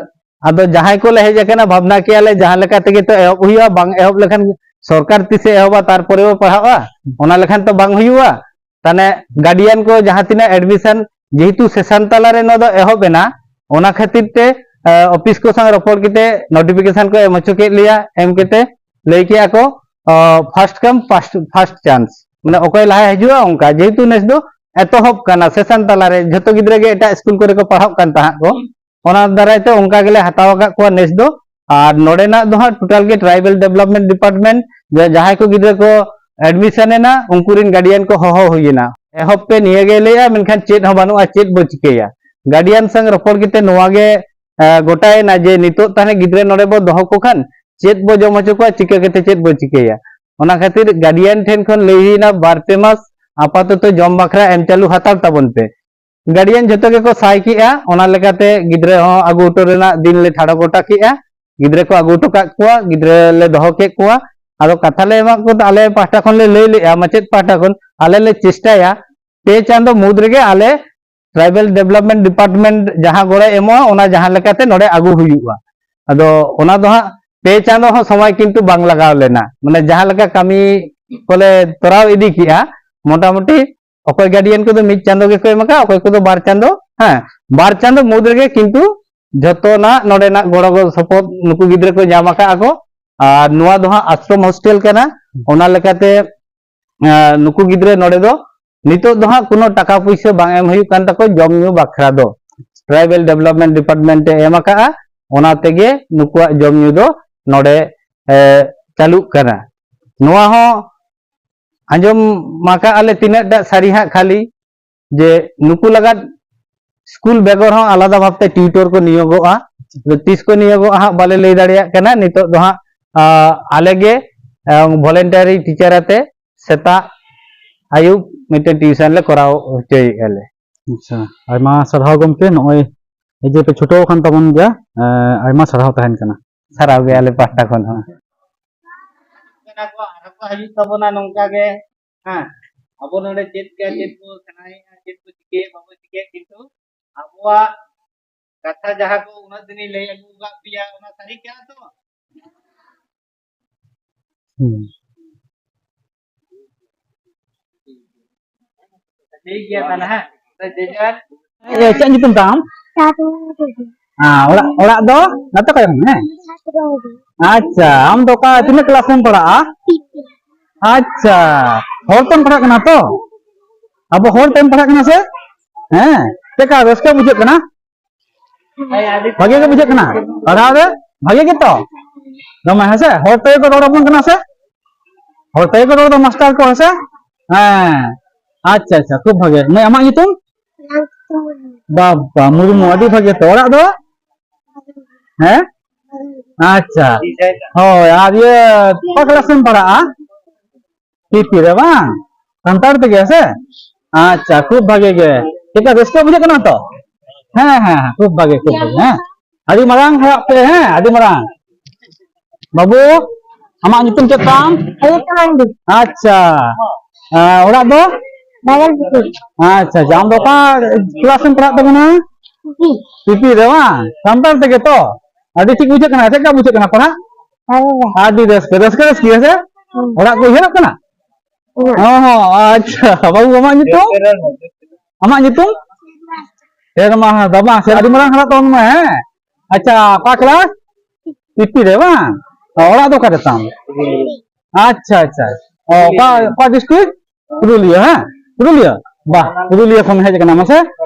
ᱟᱫᱚ ᱡᱟᱦᱟᱸᱭ ᱠᱚᱞᱮ ᱦᱮᱡ ᱟᱠᱟᱱᱟ, ᱵᱷᱟᱵᱽᱱᱟ ᱠᱮᱜᱼᱟ ᱞᱮ ᱡᱟᱦᱟᱸ ᱞᱮᱠᱟ ᱛᱮᱜᱮ ᱛᱚ ᱮᱦᱚᱵ ᱦᱩᱭᱩᱜᱼᱟ, ᱵᱟᱝ ᱮᱦᱚᱵ ᱞᱮᱠᱷᱟᱱ ᱥᱚᱨᱠᱟᱨ ᱛᱤᱥᱮ ᱮᱦᱚᱵᱟ, ᱛᱟᱨᱯᱚᱨᱮ ᱵᱚ ᱯᱟᱲᱦᱟᱜᱼᱟ, ᱚᱱᱟ ᱞᱮᱠᱷᱟᱱ ᱛᱚ ᱵᱟᱝ ᱦᱩᱭᱩᱜᱼᱟ᱾ ᱛᱟᱦᱞᱮ ᱜᱟᱨᱰᱤᱭᱟᱱ ᱠᱚ ᱡᱟᱦᱟᱸ ᱛᱤᱱᱟᱹᱜ ᱮᱰᱢᱤᱥᱚᱱ, ᱡᱮᱦᱮᱛᱩ ᱥᱮᱥᱟᱱ ᱛᱟᱞᱟᱨᱮ ᱱᱚᱣᱟ ᱫᱚ ᱮᱦᱚᱵ ᱮᱱᱟ, ᱚᱱᱟ ᱠᱷᱟᱹᱛᱤᱨ ᱛᱮ, ᱟ, ᱚᱯᱷᱤᱥ ᱠᱚ ᱥᱟᱶ ᱨᱚᱯᱚᱲ ᱠᱟᱛᱮ ᱱᱳᱴᱤᱯᱷᱤᱠᱮᱥᱚᱱ ᱠᱚ ᱮᱢ ᱦᱚᱪᱚ ᱠᱮᱫ ᱞᱮᱭᱟ, ᱮᱢ ᱠᱟᱛᱮ ᱞᱟᱹᱭ ᱠᱮᱜᱼᱟ ᱠᱚ, ᱟ, ᱯᱷᱟᱥᱴ ᱠᱟᱢ ᱯᱷᱟᱥᱴ, ᱯᱷᱟᱥᱴ ᱪᱟᱱᱥ, ᱢᱟᱱᱮ ᱚᱠᱚᱭ ᱞᱟᱦᱟᱭ ᱦᱤᱡᱩᱜᱼᱟ ᱚᱱᱠᱟ, ᱡᱮᱦᱮᱛᱩ ᱱᱮᱥ ᱫᱚ ᱮᱛᱚᱦᱚᱵ ᱠᱟᱱᱟ, ᱥᱮᱥᱟᱱ ᱛᱟᱞᱟᱨᱮ ᱡᱷᱚᱛᱚ ᱜᱤᱫᱽᱨᱟᱹ ᱜᱮ ᱮᱴᱟᱜ ᱥᱠᱩᱞ ᱠᱚᱨᱮ ᱠᱚ ᱯᱟᱲᱦᱟᱜ ᱠᱟᱱ ᱛᱟᱦᱮᱸᱫ ᱠᱚ, ᱚᱱᱟ ᱫᱟᱨᱟᱭ ᱛᱮ ᱚᱱᱠᱟ ᱜᱮᱞᱮ ᱦᱟᱛᱟᱣ ᱟᱠᱟᱫ ᱠᱚᱣᱟ ᱱᱮᱥ ᱫᱚ᱾ ᱟᱨ ᱱᱚᱰᱮᱱᱟᱜ ᱫᱚ ᱦᱟᱸᱜ ᱴᱳᱴᱟᱞ ᱜᱮ ᱴᱨᱟᱭᱵᱮᱞ ᱰᱮᱵᱷᱞᱚᱯᱢᱮᱱᱴ ᱰᱤᱯᱟᱨᱴᱢᱮᱱᱴ, ᱡᱟᱦᱟᱸᱭ ᱠᱚ ᱜᱤᱫᱽᱨᱟᱹ ᱠᱚ ᱮᱰᱢᱤᱥᱚᱱ ᱮᱱᱟ, ᱩᱱᱠᱩ ᱨᱮᱱ ᱜᱟᱨᱰᱤᱭᱟᱱ ᱠᱚ ᱦᱚᱦᱚ ᱦᱩᱭ ᱮᱱᱟ᱾ ᱮᱦᱚᱵ ᱯᱮ, ᱱᱤᱭᱟᱹ ᱜᱮ ᱞᱟᱹᱭᱟ, ᱢᱮᱱᱠᱷᱟᱱ ᱪᱮᱫ ᱦᱚᱸ ᱵᱟᱹᱱᱩᱜᱼᱟ, ᱪᱮᱫ ᱵᱚ ᱪᱤᱠᱟᱹᱭᱟ? ᱜᱟᱨᱰᱤᱭᱟᱱ ᱥᱟᱝ ᱨᱚᱯᱚᱲ ᱠᱟᱛᱮ ᱱᱚᱣᱟ ᱜᱮ, ᱮ, ᱜᱚᱴᱟᱭᱮᱱᱟ ᱡᱮ ᱱᱤᱛᱚᱜ ᱛᱟᱦᱞᱮ ᱜᱤᱫᱽᱨᱟᱹ ᱱᱚᱰᱮ ᱵᱚ ᱫᱚᱦᱚ ᱠᱚ ᱠᱷᱟᱱ ᱪᱮᱫ ᱵᱚ ᱡᱚᱢ ᱦᱚᱪᱚ ᱠᱚᱣᱟ, ᱪᱤᱠᱟᱹ ᱠᱟᱛᱮ ᱪᱮᱫ ᱵᱚ ᱪᱤᱠᱟᱹᱭᱟ? ᱚᱱᱟ ᱠᱷᱟᱹᱛᱤᱨ ᱜᱟᱨᱰᱤᱭᱟᱱ ᱴᱷᱮᱱ ᱠᱷᱚᱱ ᱞᱟᱹᱭ ᱦᱩᱭᱱᱟ ᱵᱟᱨ ᱯᱮ ᱢᱟᱥ ᱟᱯᱟᱛᱚᱛᱚ ᱡᱚᱢ ᱵᱟᱠᱷᱨᱟ ᱮᱢ ᱪᱟᱹᱞᱩ ᱦᱟᱛᱟᱲ ᱛᱟᱵᱚᱱ ᱯᱮ᱾ ᱜᱟᱨᱰᱤᱭᱟᱱ ᱡᱷᱚᱛᱚ ᱜᱮᱠᱚ ᱥᱟᱭ ᱠᱮᱜᱼᱟ᱾ ᱚᱱᱟ ᱞᱮᱠᱟᱛᱮ ᱜᱤᱫᱽᱨᱟᱹ ᱦᱚᱸ ᱟᱹᱜᱩ ᱦᱚᱴᱚ ᱨᱮᱱᱟᱜ ᱫᱤᱱ ᱞᱮ ᱴᱷᱟᱲᱚ ᱜᱚᱴᱟ ᱠᱮᱜᱼᱟ᱾ ᱜᱤᱫᱽᱨᱟᱹ ᱠᱚ ᱟᱹᱜᱩ ᱦᱚᱴᱚ ᱠᱟᱜ ᱠᱚᱣᱟ, ᱜᱤᱫᱽᱨᱟᱹ ᱞᱮ ᱫᱚᱦᱚ ᱠᱮᱫ ᱠᱚᱣᱟ᱾ ᱟᱫᱚ ᱠᱟᱛᱷᱟ ᱞᱮ ᱮᱢᱟᱜ ᱠᱚ, ᱟᱞᱮ ᱯᱟᱦᱴᱟ ᱠᱷᱚᱱ ᱞᱮ ᱞᱟᱹᱭ ᱞᱮᱜᱼᱟ, ᱢᱟᱪᱮᱫ ᱯᱟᱦᱴᱟ ᱠᱷᱚᱱ ᱟᱞᱮ ᱞᱮ ᱪᱮᱥᱴᱟᱭᱟ ᱯᱮ ᱪᱟᱸᱫᱚ ᱢᱩᱫᱽ ᱨᱮᱜᱮ ᱟᱞᱮ ᱴᱨᱟᱭᱵᱮᱞ ᱰᱮᱵᱷᱞᱚᱯᱢᱮᱱᱴ ᱰᱤᱯᱟᱨᱴᱢᱮᱱᱴ ᱡᱟᱦᱟᱸ ᱜᱚᱲᱚᱭ ᱮᱢᱚᱜᱼᱟ, ᱚᱱᱟ ᱡᱟᱦᱟᱸ ᱞᱮᱠᱟᱛᱮ ᱱᱚᱰᱮ ᱟᱹᱜᱩ ᱦᱩᱭᱩᱜᱼᱟ᱾ ᱟᱫᱚ ᱚᱱᱟ ᱫᱚ ᱦᱟᱸᱜ ᱯᱮ ᱪᱟᱸᱫᱚ ᱦᱚᱸ ᱥᱚᱢᱚᱭ ᱠᱤᱱᱛᱩ ᱵᱟᱝ ᱞᱟᱜᱟᱣ ᱞᱮᱱᱟ, ᱢᱟᱱᱮ ᱡᱟᱦᱟᱸ ᱞᱮᱠᱟ ᱠᱟᱹᱢᱤ ᱠᱚᱞᱮ ᱛᱚᱨᱟᱣ ᱤᱫᱤ ᱠᱮᱜᱼᱟ, ᱢᱚᱴᱟᱢᱩᱴᱤ ᱚᱠᱚᱭ ᱜᱟᱨᱰᱤᱭᱟᱱ ᱠᱚᱫᱚ ᱢᱤᱫ ᱪᱟᱸᱫᱚ ᱜᱮᱠᱚ ᱮᱢ ᱟᱠᱟᱫᱼᱟ, ᱚᱠᱚᱭ ᱠᱚᱫᱚ ᱵᱟᱨ ᱪᱟᱸᱫᱚ᱾ ᱦᱮᱸ, ᱵᱟᱨ ᱪᱟᱸᱫᱚ ᱢᱩᱫᱽ ᱨᱮᱜᱮ ᱠᱤᱱᱛᱩ ᱡᱷᱚᱛᱚᱱᱟᱜ ᱱᱚᱰᱮᱱᱟᱜ ᱜᱚᱲᱚ ᱥᱚᱯᱚᱦᱚᱫ ᱱᱩᱠᱩ ᱜᱤᱫᱽᱨᱟᱹ ᱠᱚ ᱧᱟᱢ ᱟᱠᱟᱫᱼᱟ ᱠᱚ᱾ ᱟᱨ ᱱᱚᱣᱟ ᱫᱚ ᱦᱟᱸᱜ ᱟᱥᱨᱚᱢ ᱦᱳᱥᱴᱮᱞ ᱠᱟᱱᱟ᱾ ᱚᱱᱟ ᱞᱮᱠᱟᱛᱮ ᱟᱸ, ᱱᱩᱠᱩ ᱜᱤᱫᱽᱨᱟᱹ ᱱᱚᱰᱮ ᱫᱚ ᱱᱤᱛᱚᱜ ᱫᱚ ᱦᱟᱸᱜ ᱠᱳᱱᱳ ᱴᱟᱠᱟ ᱯᱩᱭᱥᱟᱹ ᱵᱟᱝ ᱮᱢ ᱦᱩᱭᱩᱜ ᱠᱟᱱ ᱛᱟᱠᱚ ᱡᱚᱢ ᱧᱩ ᱵᱟᱠᱷᱨᱟ ᱫᱚ᱾ ᱴᱨᱟᱭᱵᱮᱞ ᱰᱮᱵᱷᱞᱚᱯᱢᱮᱱᱴ ᱰᱤᱯᱟᱨᱴᱢᱮᱱᱴ ᱮ ᱮᱢ ᱟᱠᱟᱜᱼᱟ, ᱚᱱᱟ ᱛᱮᱜᱮ ᱱᱩᱠᱩᱣᱟᱜ ᱡᱚᱢ ᱧᱩ ᱫᱚ ᱱᱚᱰᱮ ᱮ, ᱪᱟᱹᱞᱩᱜ ᱠᱟᱱᱟ᱾ ᱱᱚᱣᱟ ᱦᱚᱸ ᱟᱸᱡᱚᱢ ᱟᱠᱟᱜᱼᱟ ᱞᱮ ᱛᱤᱱᱟᱹᱜ ᱴᱟᱜ ᱥᱟᱹᱨᱤ ᱦᱟᱸᱜ ᱠᱷᱟᱹᱞᱤ, ᱡᱮ ᱱᱩᱠᱩ ᱞᱟᱜᱟᱫ ᱥᱠᱩᱞ ᱵᱮᱜᱚᱨ ᱦᱚᱸ ᱟᱞᱟᱫᱟ ᱵᱷᱟᱵᱛᱮ ᱴᱤᱭᱩᱴᱚᱨ ᱠᱚ ᱱᱤᱭᱳᱜᱚᱜᱼᱟ᱾ ᱟᱫᱚ ᱛᱤᱥ ᱠᱚ ᱱᱤᱭᱳᱜᱚᱜᱼᱟ ᱦᱟᱸᱜ ᱵᱟᱞᱮ ᱞᱟᱹᱭ ᱫᱟᱲᱮᱭᱟᱜ ᱠᱟᱱᱟ᱾ ᱱᱤᱛᱚᱜ ᱫᱚ ᱦᱟᱸᱜ ᱟ, ᱟᱞᱮ ᱜᱮ ᱵᱷᱚᱞᱮᱱᱴᱤᱭᱟᱨᱤ ᱴᱤᱪᱟᱨ ᱟᱛᱮ ᱥᱮᱛᱟᱜ ᱟᱹᱭᱩᱵ ᱢᱤᱫᱴᱮᱱ ᱴᱤᱭᱩᱥᱚᱱ ᱞᱮ ᱠᱚᱨᱟᱣ ᱦᱚᱪᱚᱭᱮᱫᱼᱟ ᱞᱮ᱾ ᱟᱪᱪᱷᱟ, ᱟᱭᱢᱟ ᱥᱟᱨᱦᱟᱣ ᱜᱚᱢᱠᱮ, ᱱᱚᱜᱼᱚᱭ ᱮ ᱡᱮ ᱯᱮ ᱪᱷᱩᱴᱟᱹᱣ ᱟᱠᱟᱱ ᱛᱟᱵᱚᱱ ᱜᱮᱭᱟ, ᱮ, ᱟᱭᱢᱟ ᱥᱟᱨᱦᱟᱣ ᱛᱟᱦᱮᱱ ᱠᱟᱱᱟ᱾ ᱥᱟᱨᱦᱟᱣ ᱜᱮ ᱟᱞᱮ ᱯᱟᱦᱴᱟ ᱠᱷᱚᱱ ᱦᱚᱸ᱾ ᱠᱟᱱᱟ ᱠᱚ, ᱟᱨᱦᱚᱸ ᱠᱚ ᱦᱤᱡᱩᱜ ᱛᱟᱵᱚᱱᱟ ᱱᱚᱝᱠᱟ ᱜᱮ᱾ ᱦᱮᱸ, ᱟᱵᱚ ᱱᱚᱰᱮ ᱪᱮᱫ ᱠᱟ, ᱪᱮᱫ ᱠᱚ ᱥᱮᱬᱟᱭᱮᱫᱼᱟ, ᱪᱮᱫ ᱠᱚ ᱪᱤᱠᱟᱹᱭᱮᱫ, ᱵᱟᱵᱚ ᱪᱤᱠᱟᱹᱭᱮᱫ, ᱠᱤᱱᱛᱩ ᱟᱵᱚᱣᱟᱜ ᱠᱟᱛᱷᱟ ᱡᱟᱦᱟᱸ ᱠᱚ ᱩᱱᱟᱹᱜ ᱫᱤᱱᱤᱧ ᱞᱟᱹᱭ ᱟᱹᱜᱩ ᱟᱠᱟᱫ ᱯᱮᱭᱟ, ᱚᱱᱟ ᱥᱟᱹᱨᱤ ᱠᱟᱱᱟ ᱛᱚ? ᱦᱩᱸ᱾ ᱴᱷᱤᱠ ᱜᱮᱭᱟ ᱛᱟᱦᱞᱮ, ᱦᱮᱸ? ᱛᱚ ᱡᱮ ᱡᱟᱨ ᱮ, ᱪᱮᱫ ᱧᱩᱛᱩᱢ ᱛᱟᱢ? ᱥᱟᱫᱷᱩ ᱴᱩᱰᱩ᱾ ᱦᱮᱸ, ᱚᱲᱟᱜ, ᱚᱲᱟᱜ ᱫᱚ ᱱᱟᱛᱮ ᱠᱷᱚᱡ ᱦᱮᱸ? ᱟᱪᱪᱷᱟ, ᱟᱢ ᱫᱚ ᱚᱠᱟ, ᱛᱤᱱᱟᱹᱜ ᱠᱞᱟᱥ ᱨᱮᱢ ᱯᱟᱲᱦᱟᱜᱼᱟ? ᱟᱪᱪᱷᱟ, ᱦᱚᱲ ᱛᱮᱢ ᱯᱟᱲᱦᱟᱜ ᱠᱟᱱᱟ ᱛᱚ? ᱟᱵᱚ ᱦᱚᱲ ᱛᱮᱢ ᱯᱟᱲᱦᱟᱜ ᱠᱟᱱᱟ ᱥᱮ? ᱦᱮᱸ, ᱪᱮᱫ ᱞᱮᱠᱟ ᱨᱟᱹᱥᱠᱟᱹ ᱵᱩᱡᱷᱟᱹᱜ ᱠᱟᱱᱟ? ᱵᱷᱟᱜᱮ ᱜᱮ ᱵᱩᱡᱷᱟᱹᱜ ᱠᱟᱱᱟ ᱯᱟᱲᱦᱟᱣ ᱨᱮ? ᱵᱷᱟᱜᱮ ᱜᱮᱛᱚ? ᱫᱚᱢᱮ ᱦᱮᱸ ᱥᱮ? ᱦᱚᱲ ᱛᱮᱜᱮ ᱠᱚ ᱨᱚᱲ ᱟᱵᱚᱱ ᱠᱟᱱᱟ ᱥᱮ? ᱦᱚᱲ ᱛᱮᱜᱮ ᱠᱚ ᱨᱚᱲ ᱮᱫᱟ ᱢᱟᱥᱴᱟᱨ ᱠᱚ ᱦᱮᱸ ᱥᱮ? ᱦᱮᱸ᱾ ᱟᱪᱪᱷᱟ, ᱟᱪᱪᱷᱟ, ᱠᱷᱩᱵ ᱵᱷᱟᱜᱮ᱾ ᱢᱟᱹᱭ, ᱟᱢᱟᱜ ᱧᱩᱛᱩᱢ? ᱵᱟᱵᱟ ᱢᱩᱨᱢᱩ, ᱟᱹᱰᱤ ᱵᱷᱟᱜᱮ ᱛᱚ᱾ ᱚᱲᱟᱜ ᱫᱚ? ᱦᱮᱸ? ᱟᱪᱪᱷᱟ᱾ ᱦᱳᱭ, ᱟᱨ ᱤᱭᱟᱹ, ᱚᱠᱟ ᱠᱞᱟᱥ ᱨᱮᱢ ᱯᱟᱲᱦᱟᱜᱼᱟ? ᱯᱤᱯᱤ ᱨᱮ ᱵᱟᱝ? ᱥᱟᱱᱛᱟᱲ ᱛᱮᱜᱮ ᱥᱮ? ᱟᱪᱪᱷᱟ, ᱠᱷᱩᱵ ᱵᱷᱟᱜᱮ ᱜᱮ᱾ ᱪᱮᱫᱠᱟ ᱨᱟᱹᱥᱠᱟᱹ ᱵᱩᱡᱷᱟᱹᱜ ᱠᱟᱱᱟ ᱛᱚ? ᱦᱮᱸ, ᱦᱮᱸ, ᱦᱮᱸ, ᱠᱷᱩᱵ ᱵᱷᱟᱜᱮ, ᱠᱷᱩᱵ ᱵᱷᱟᱜᱮ, ᱦᱮᱸ᱾ ᱟᱹᱰᱤ ᱢᱟᱨᱟᱝ ᱦᱟᱭᱟᱜ ᱯᱮ, ᱦᱮᱸ, ᱟᱹᱰᱤ ᱢᱟᱨᱟᱝ᱾ ᱵᱟᱹᱵᱩ, ᱟᱢᱟᱜ ᱧᱩᱛᱩᱢ ᱪᱮᱫ ᱛᱟᱢ? ᱟᱭᱩᱥ ᱢᱟᱱᱰᱤ᱾ ᱟᱪᱪᱷᱟ᱾ ᱟᱸ, ᱚᱲᱟᱜ ᱫᱚ? ᱵᱟᱜᱟᱞᱯᱩᱠᱩᱨ᱾ ᱟᱪᱪᱷᱟ, ᱟᱪᱪᱷᱟ᱾ ᱟᱢ ᱫᱚ ᱚᱠᱟ ᱠᱞᱟᱥ ᱨᱮᱢ ᱯᱟᱲᱦᱟᱜ ᱛᱟᱵᱚᱱᱟ? ᱯᱤᱯᱤ᱾ ᱯᱤᱯᱤ ᱨᱮ ᱵᱟᱝ? ᱥᱟᱱᱛᱟᱲ ᱛᱮᱜᱮ ᱛᱚ? ᱟᱹᱰᱤ ᱴᱷᱤᱠ ᱵᱩᱡᱷᱟᱹᱜ ᱠᱟᱱᱟ᱾ ᱪᱮᱫ ᱞᱮᱠᱟ ᱵᱩᱡᱷᱟᱹᱜ ᱠᱟᱱᱟ ᱯᱟᱲᱦᱟᱜ? ᱵᱷᱟᱜᱮ ᱜᱮ᱾ ᱟᱹᱰᱤ ᱨᱟᱹᱥᱠᱟᱹ, ᱨᱟᱹᱥᱠᱟᱹ, ᱨᱟᱹᱥᱠᱟᱹ, ᱦᱮᱸ ᱥᱮ? ᱦᱩᱸ᱾ ᱚᱲᱟᱜ ᱠᱚ ᱩᱭᱦᱟᱹᱨᱚᱜ ᱠᱟᱱᱟ? ᱦᱩᱸ᱾ ᱦᱚᱸ, ᱦᱚᱸ, ᱟᱪᱪᱷᱟ᱾ ᱵᱟᱹᱵᱩ, ᱟᱢᱟᱜ ᱧᱩᱛᱩᱢ? ᱟᱢᱟᱜ ᱧᱩᱛᱩᱢ? ᱥᱮᱨᱢᱟ ᱦᱟᱸᱥᱫᱟ᱾ ᱵᱟᱝ, ᱥᱮ ᱟᱹᱰᱤ ᱢᱟᱨᱟᱝ ᱦᱟᱨᱟ ᱛᱟᱵᱚᱱ ᱢᱮ, ᱦᱮᱸ? ᱟᱪᱪᱷᱟ, ᱚᱠᱟ ᱠᱞᱟᱥ? ᱯᱤᱯᱤ ᱨᱮ ᱵᱟᱝ? ᱚ, ᱚᱲᱟᱜ ᱫᱚ ᱚᱠᱟᱨᱮ ᱛᱟᱢ? ᱟᱪᱪᱷᱟ, ᱟᱪᱪᱷᱟ᱾ ᱚ, ᱚᱠᱟ, ᱚᱠᱟ ᱰᱤᱥᱴᱨᱤᱠᱴ? ᱯᱩᱨᱩᱞᱤᱭᱟᱹ, ᱦᱮᱸ? ᱯᱩᱨᱩᱞᱤᱭᱟᱹ᱾ ᱵᱟᱦ, ᱯᱩᱨᱩᱞᱤᱭᱟᱹ ᱠᱷᱚᱱ ᱦᱮᱡ ᱟᱠᱟᱱᱟ, ᱢᱟᱥᱮ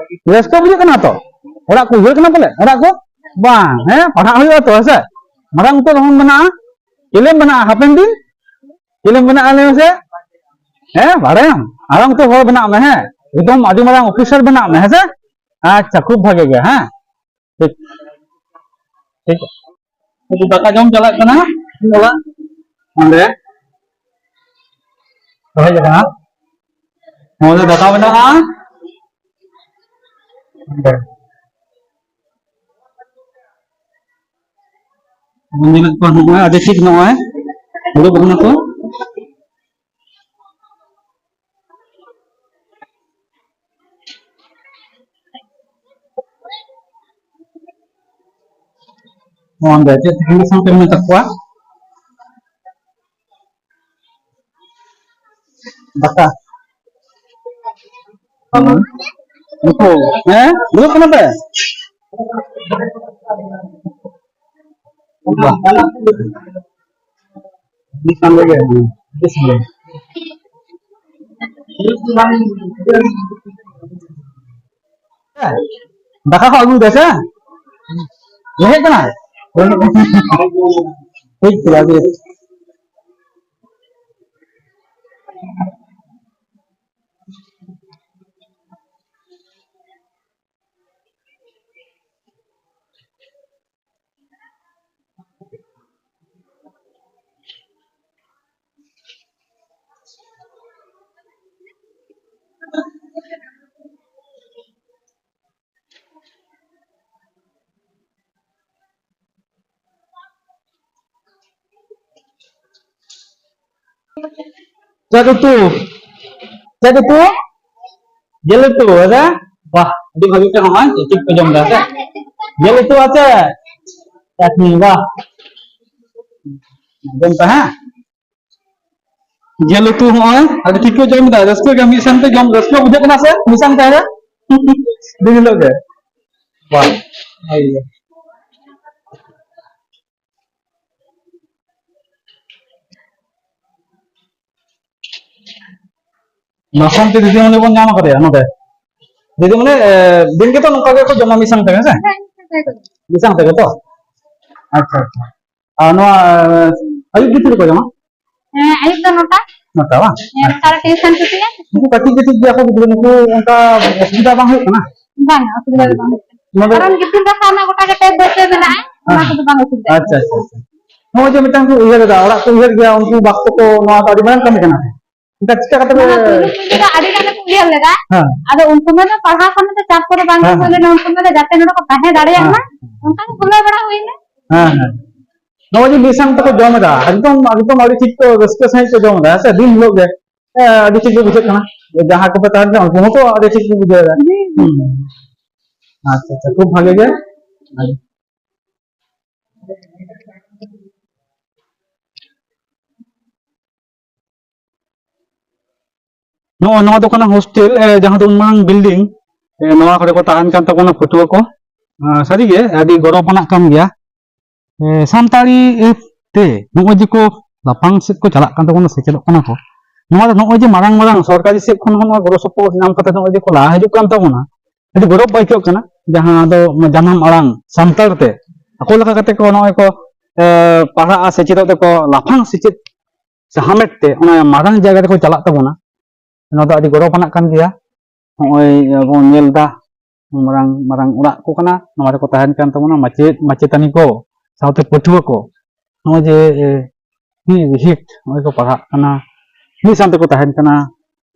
ᱨᱟᱹᱥᱠᱟᱹ ᱵᱩᱡᱷᱟᱹᱜ ᱠᱟᱱᱟ ᱛᱚ? ᱚᱲᱟᱜ ᱠᱚ ᱩᱭᱦᱟᱹᱨ ᱠᱟᱱᱟ ᱯᱟᱞᱮ? ᱚᱲᱟᱜ ᱠᱚ? ᱵᱟᱝ, ᱦᱮᱸ, ᱯᱟᱲᱦᱟᱜ ᱦᱩᱭᱩᱜᱼᱟ ᱛᱚ, ᱦᱮᱸ ᱥᱮ? ᱢᱟᱨᱟᱝ ᱩᱛᱟᱹᱨ ᱦᱚᱸ ᱢᱮᱱᱟᱜᱼᱟ, ᱪᱮᱞᱮᱢ ᱵᱮᱱᱟᱜᱼᱟ ᱦᱟᱯᱮᱱ ᱫᱤᱱ? ᱪᱮᱞᱮᱢ ᱵᱮᱱᱟᱜᱼᱟ, ᱞᱟᱹᱭ ᱢᱮᱥᱮ? ᱦᱮᱸ, ᱵᱟᱲᱟᱭᱟᱢ? ᱢᱟᱨᱟᱝ ᱩᱛᱟᱹᱨ ᱦᱚᱲ ᱵᱮᱱᱟᱜ ᱢᱮ, ᱦᱮᱸ? ᱮᱠᱫᱚᱢ ᱟᱹᱰᱤ ᱢᱟᱨᱟᱝ ᱚᱯᱷᱤᱥᱟᱨ ᱵᱮᱱᱟᱜ ᱢᱮ, ᱦᱮᱸ ᱥᱮ? ᱟᱪᱪᱷᱟ, ᱠᱷᱩᱵ ᱵᱷᱟᱜᱮ ᱜᱮ, ᱦᱮᱸ? ᱴᱷᱤᱠ, ᱴᱷᱤᱠ᱾ ᱩᱱᱠᱩ ᱫᱟᱠᱟ ᱡᱚᱢ ᱪᱟᱞᱟᱜ ᱠᱟᱱᱟ, ᱤᱥᱤᱱ ᱚᱲᱟᱜ᱾ ᱚᱸᱰᱮ ᱦᱮᱡ ᱟᱠᱟᱱᱟ᱾ ᱱᱚᱰᱮ ᱫᱟᱠᱟ ᱢᱮᱱᱟᱜᱼᱟ᱾ ᱚᱸᱰᱮ᱾ ᱧᱮᱞᱮᱫ ᱠᱚᱣᱟ ᱱᱚᱜᱼᱚᱭ, ᱟᱹᱰᱤ ᱴᱷᱤᱠ ᱱᱚᱜᱼᱚᱭ᱾ ᱫᱩᱲᱩᱵ ᱟᱠᱟᱱᱟ ᱠᱚ᱾ ᱚᱸᱰᱮ ᱪᱮᱫ ᱛᱮᱠᱤᱱ ᱥᱟᱶᱛᱮ ᱢᱮᱱᱟᱜ ᱛᱟᱠᱚᱣᱟ? ᱫᱟᱠᱟ᱾ ᱦᱩᱸ᱾ ᱱᱩᱠᱩ, ᱦᱮᱸ? ᱫᱩᱲᱩᱵ ᱠᱟᱱᱟ ᱯᱮ? ᱵᱟᱦ᱾ ᱟᱹᱰᱤ ᱥᱟᱸᱜᱮ ᱜᱮ, ᱦᱮᱸ, ᱟᱹᱰᱤ ᱥᱟᱸᱜᱮ᱾ ᱫᱟᱠᱟ ᱠᱚ ᱟᱹᱜᱩᱭ ᱫᱟ ᱥᱮ? ᱦᱮᱡ ᱠᱟᱱᱟ? ᱴᱷᱤᱠ ᱜᱮᱭᱟ, ᱟᱹᱜᱩᱭ᱾ ᱪᱮᱫ ᱩᱛᱩ? ᱪᱮᱫ ᱩᱛᱩ? ᱡᱤᱞ ᱩᱛᱩ, ᱦᱮᱸ ᱥᱮ? ᱵᱟᱦ, ᱟᱹᱰᱤ ᱵᱷᱟᱹᱜᱤ ᱯᱮ ᱱᱚᱜᱼᱚᱭ ᱪᱮᱫ ᱪᱮᱫ ᱯᱮ ᱡᱚᱢ ᱫᱟ, ᱦᱮᱸ ᱥᱮ? ᱡᱤᱞ ᱩᱛᱩ ᱟᱛᱮ ᱪᱟᱴᱱᱤ, ᱵᱟᱦ᱾ ᱡᱚᱢ ᱯᱮ, ᱦᱮᱸ? ᱡᱤᱞ ᱩᱛᱩ ᱦᱚᱸᱜᱼᱚᱭ, ᱟᱹᱰᱤ ᱴᱷᱤᱠ ᱠᱚ ᱡᱚᱢ ᱮᱫᱟ, ᱨᱟᱹᱥᱠᱟᱹ ᱜᱮ, ᱢᱤᱫ ᱥᱟᱶᱛᱮ ᱡᱚᱢ, ᱨᱟᱹᱥᱠᱟᱹ ᱵᱩᱡᱷᱟᱹᱜ ᱠᱟᱱᱟ ᱥᱮ? ᱢᱤᱫ ᱥᱟᱶᱛᱮ ᱦᱮᱸ? ᱫᱤᱱ ᱦᱤᱞᱳᱜ ᱜᱮ᱾ ᱵᱟᱦ, ᱵᱷᱟᱜᱮ ᱜᱮ᱾ ᱵᱟᱥᱚᱱᱛᱤ ᱫᱤᱫᱤᱢᱩᱱᱤ ᱵᱚᱱ ᱧᱟᱢ ᱟᱠᱟᱫᱮᱭᱟ ᱱᱚᱰᱮ᱾ ᱫᱤᱫᱤᱢᱩᱱᱤ, ᱮ, ᱫᱤᱱ ᱜᱮᱛᱚ ᱱᱚᱝᱠᱟ ᱜᱮᱠᱚ ᱡᱚᱢᱟ ᱢᱤᱫ ᱥᱟᱝ ᱛᱮᱜᱮ, ᱦᱮᱸ ᱥᱮ? ᱦᱮᱸ, ᱢᱤᱫ ᱥᱟᱝ ᱛᱮᱜᱮ ᱠᱚ᱾ ᱢᱤᱫ ᱥᱟᱝ ᱛᱮᱜᱮ ᱛᱚ? ᱟᱪᱪᱷᱟ, ᱟᱪᱪᱷᱟ᱾ ᱟᱨ ᱱᱚᱣᱟ, ᱮ, ᱟᱹᱭᱩᱵ ᱜᱮ ᱛᱤ ᱨᱮᱠᱚ ᱡᱚᱢᱟ? ᱦᱮᱸ, ᱟᱹᱭᱩᱵ ᱫᱚ ᱱᱚᱴᱟ᱾ ᱱᱚᱴᱟ ᱵᱟᱝ? ᱦᱮᱸ, ᱱᱚᱴᱟ ᱨᱮ ᱴᱤᱭᱩᱥᱚᱱ ᱪᱷᱩᱴᱤᱜᱼᱟ᱾ ᱩᱱᱠᱩ ᱠᱟᱹᱴᱤᱡ ᱠᱟᱹᱴᱤᱡ ᱜᱮᱭᱟ ᱠᱚ ᱜᱤᱫᱽᱨᱟᱹ, ᱱᱩᱠᱩ ᱚᱱᱠᱟ ᱚᱥᱩᱵᱤᱫᱷᱟ ᱵᱟᱝ ᱦᱩᱭᱩᱜ ᱠᱟᱱᱟ? ᱵᱟᱝ, ᱚᱥᱩᱵᱤᱫᱷᱟ ᱫᱚ ᱵᱟᱝ ᱦᱩᱭᱩᱜ ᱠᱟᱱᱟ᱾ ᱱᱚᱰᱮ ᱠᱟᱨᱚᱱ ᱜᱤᱛᱤᱞ ᱨᱟᱥᱟ ᱨᱮᱱᱟᱜ ᱜᱚᱴᱟ ᱜᱮ ᱴᱮᱯ ᱵᱟᱹᱭᱥᱟᱹᱣ ᱢᱮᱱᱟᱜᱼᱟ, ᱚᱱᱟ ᱦᱮᱸ᱾ ᱠᱚᱫᱚ ᱵᱟᱝ ᱚᱥᱩᱵᱤᱫᱷᱟ᱾ ᱟᱪᱪᱷᱟ, ᱟᱪᱪᱷᱟ, ᱟᱪᱪᱷᱟ᱾ ᱱᱚᱜᱼᱚᱭ ᱡᱮ ᱢᱤᱫᱴᱟᱝ ᱠᱚ ᱩᱭᱦᱟᱹᱨ ᱮᱫᱟ, ᱚᱲᱟᱜ ᱠᱚ ᱩᱭᱦᱟᱹᱨ ᱜᱮᱭᱟ, ᱩᱱᱠᱩ ᱵᱟᱠᱛᱚ ᱠᱚ, ᱱᱚᱣᱟ ᱫᱚ ᱟᱹᱰᱤ ᱢᱟᱨᱟᱝ ᱠᱟᱹᱢᱤ ᱠᱟᱱᱟ᱾ ᱚᱱᱠᱟ ᱪᱮᱫ ᱞᱮᱠᱟ ᱠᱟᱛᱮ ᱯᱮ ᱚᱱᱟ ᱯᱩᱭᱞᱩ ᱯᱩᱭᱞᱩ ᱫᱚ ᱟᱹᱰᱤ ᱜᱟᱱ ᱜᱮᱠᱚ ᱩᱭᱦᱟᱹᱨ ᱞᱮᱫᱟ᱾ ᱦᱮᱸ᱾ ᱟᱫᱚ ᱩᱱ ᱥᱚᱢᱚᱭ ᱫᱚ ᱯᱟᱲᱦᱟᱣ ᱠᱷᱚᱱ ᱫᱚ ᱪᱟᱯ ᱠᱚᱫᱚ ᱵᱟᱝ ᱦᱮᱸ, ᱦᱩᱭ ᱦᱮᱸ᱾ ᱞᱮᱱᱟ, ᱩᱱ ᱥᱚᱢᱚᱭ ᱫᱚ ᱡᱟᱛᱮ ᱱᱚᱰᱮ ᱠᱚ ᱛᱟᱦᱮᱸ ᱫᱟᱲᱮᱭᱟᱜ ᱦᱮᱸ᱾ ᱢᱟ, ᱚᱱᱠᱟ ᱜᱮ ᱠᱷᱩᱞᱟᱹᱣ ᱵᱟᱲᱟ ᱦᱩᱭ ᱮᱱᱟ᱾ ᱦᱮᱸ, ᱦᱮᱸ᱾ ᱱᱚᱜᱼᱚᱭ ᱡᱮ ᱢᱤᱫ ᱥᱟᱝ ᱛᱮᱠᱚ ᱡᱚᱢ ᱮᱫᱟ, ᱮᱠᱫᱚᱢ, ᱮᱠᱫᱚᱢ ᱟᱹᱰᱤ ᱴᱷᱤᱠ ᱠᱚ ᱨᱟᱹᱥᱠᱟᱹ ᱥᱟᱺᱦᱤᱡ ᱠᱚ ᱡᱚᱢ ᱮᱫᱟ, ᱦᱮᱸ ᱥᱮ? ᱫᱤᱱ ᱦᱤᱞᱳᱜ ᱜᱮ᱾ ᱦᱮᱸ, ᱟᱹᱰᱤ ᱴᱷᱤᱠ ᱜᱮ ᱵᱩᱡᱷᱟᱹᱜ ᱠᱟᱱᱟ᱾ ᱡᱟᱦᱟᱸ ᱠᱚᱯᱮ ᱛᱟᱦᱮᱱ ᱠᱟᱱᱟ, ᱩᱱᱠᱩ ᱦᱚᱸᱛᱚ ᱟᱹᱰᱤ ᱴᱷᱤᱠ ᱠᱚ ᱵᱩᱡᱷᱟᱹᱣ ᱮᱫᱟ᱾ ᱦᱩᱸ᱾ ᱟᱪᱪᱷᱟ, ᱟᱪᱪᱷᱟ, ᱠᱷᱩᱵ ᱵᱷᱟᱜᱮ ᱜᱮ᱾ ᱱᱚᱜᱼᱚᱭ ᱱᱚᱣᱟ ᱫᱚ ᱠᱟᱱᱟ ᱦᱳᱥᱴᱮᱞ, ᱮ, ᱡᱟᱦᱟᱸ ᱫᱚ ᱩᱱ ᱢᱟᱨᱟᱝ ᱵᱤᱞᱰᱤᱝ, ᱮ, ᱱᱚᱣᱟ ᱠᱚᱨᱮ ᱠᱚ ᱛᱟᱦᱮᱱ ᱠᱟᱱ ᱛᱟᱵᱚᱱᱟ ᱯᱟᱹᱴᱷᱩᱣᱟᱹ ᱠᱚ᱾ ᱮ, ᱥᱟᱹᱨᱤᱜᱮ ᱟᱹᱰᱤ ᱜᱚᱨᱚᱵᱽ ᱟᱱᱟᱜ ᱠᱟᱱ ᱜᱮᱭᱟ᱾ ᱮ, ᱥᱟᱱᱛᱟᱲᱤ ᱛᱮ ᱱᱚᱜᱼᱚᱭ ᱡᱮ ᱠᱚ ᱞᱟᱯᱷᱟᱝ ᱥᱮᱫ ᱠᱚ ᱪᱟᱞᱟᱜ ᱠᱟᱱ ᱛᱟᱵᱚᱱᱟ, ᱥᱮᱪᱮᱫᱚᱜ ᱠᱟᱱᱟ ᱠᱚ, ᱱᱚᱣᱟ ᱫᱚ ᱱᱚᱜᱼᱚᱭ ᱡᱮ ᱢᱟᱨᱟᱝ ᱢᱟᱨᱟᱝ ᱥᱚᱨᱠᱟᱨᱤ ᱥᱮᱫ ᱠᱷᱚᱱ ᱦᱚᱸ ᱱᱚᱣᱟ ᱜᱚᱲᱚ ᱥᱚᱯᱚᱦᱚᱫ ᱧᱟᱢ ᱠᱟᱛᱮ ᱱᱚᱜᱼᱚᱭ ᱡᱮ ᱠᱚ ᱞᱟᱦᱟ ᱦᱤᱡᱩᱜ ᱠᱟᱱ ᱛᱟᱵᱚᱱᱟ, ᱟᱹᱰᱤ ᱜᱚᱨᱚᱵᱽ ᱟᱹᱭᱠᱟᱹᱜ ᱠᱟᱱᱟ᱾ ᱡᱟᱦᱟᱸ ᱫᱚ ᱡᱟᱱᱟᱢ ᱟᱲᱟᱝ ᱥᱟᱱᱛᱟᱲ ᱛᱮ ᱟᱠᱚ ᱞᱮᱠᱟ ᱠᱟᱛᱮ ᱠᱚ ᱱᱚᱜᱼᱚᱭ ᱠᱚ, ᱮ, ᱯᱟᱲᱦᱟᱜᱼᱟ, ᱥᱮᱪᱮᱫᱚᱜ ᱛᱮᱠᱚ ᱞᱟᱯᱷᱟᱝ ᱥᱮᱪᱮᱫ ᱥᱮ ᱦᱟᱢᱮᱴ ᱛᱮ ᱚᱱᱟ ᱢᱟᱨᱟᱝ ᱡᱟᱭᱜᱟ ᱨᱮᱠᱚ ᱪᱟᱞᱟᱜ ᱛᱟᱵᱚᱱᱟ᱾ ᱱᱚᱣᱟ ᱫᱚ ᱟᱹᱰᱤ ᱜᱚᱨᱚᱵᱽ ᱟᱱᱟᱜ ᱠᱟᱱ ᱜᱮᱭᱟ᱾ ᱱᱚᱜᱼᱚᱭ ᱵᱚᱱ ᱧᱮᱞ ᱮᱫᱟ, ᱢᱟᱨᱟᱝ ᱢᱟᱨᱟᱝ ᱚᱲᱟᱜ ᱠᱚ ᱠᱟᱱᱟ, ᱱᱚᱣᱟ ᱨᱮᱠᱚ ᱛᱟᱦᱮᱱ ᱠᱟᱱ ᱛᱟᱵᱚᱱᱟ ᱢᱟᱪᱮᱫ ᱢᱟᱪᱮᱛᱟᱹᱱᱤ ᱠᱚ, ᱥᱟᱶᱛᱮ ᱯᱟᱹᱴᱷᱩᱣᱟᱹ ᱠᱚ᱾ ᱱᱚᱜᱼᱚᱭ ᱡᱮ, ᱮ, ᱢᱤᱫ ᱦᱤᱴ ᱱᱚᱜᱼᱚᱭ ᱠᱚ ᱯᱟᱲᱦᱟᱜ ᱠᱟᱱᱟ, ᱢᱤᱫ ᱥᱟᱶ ᱛᱮᱠᱚ ᱛᱟᱦᱮᱱ ᱠᱟᱱᱟ,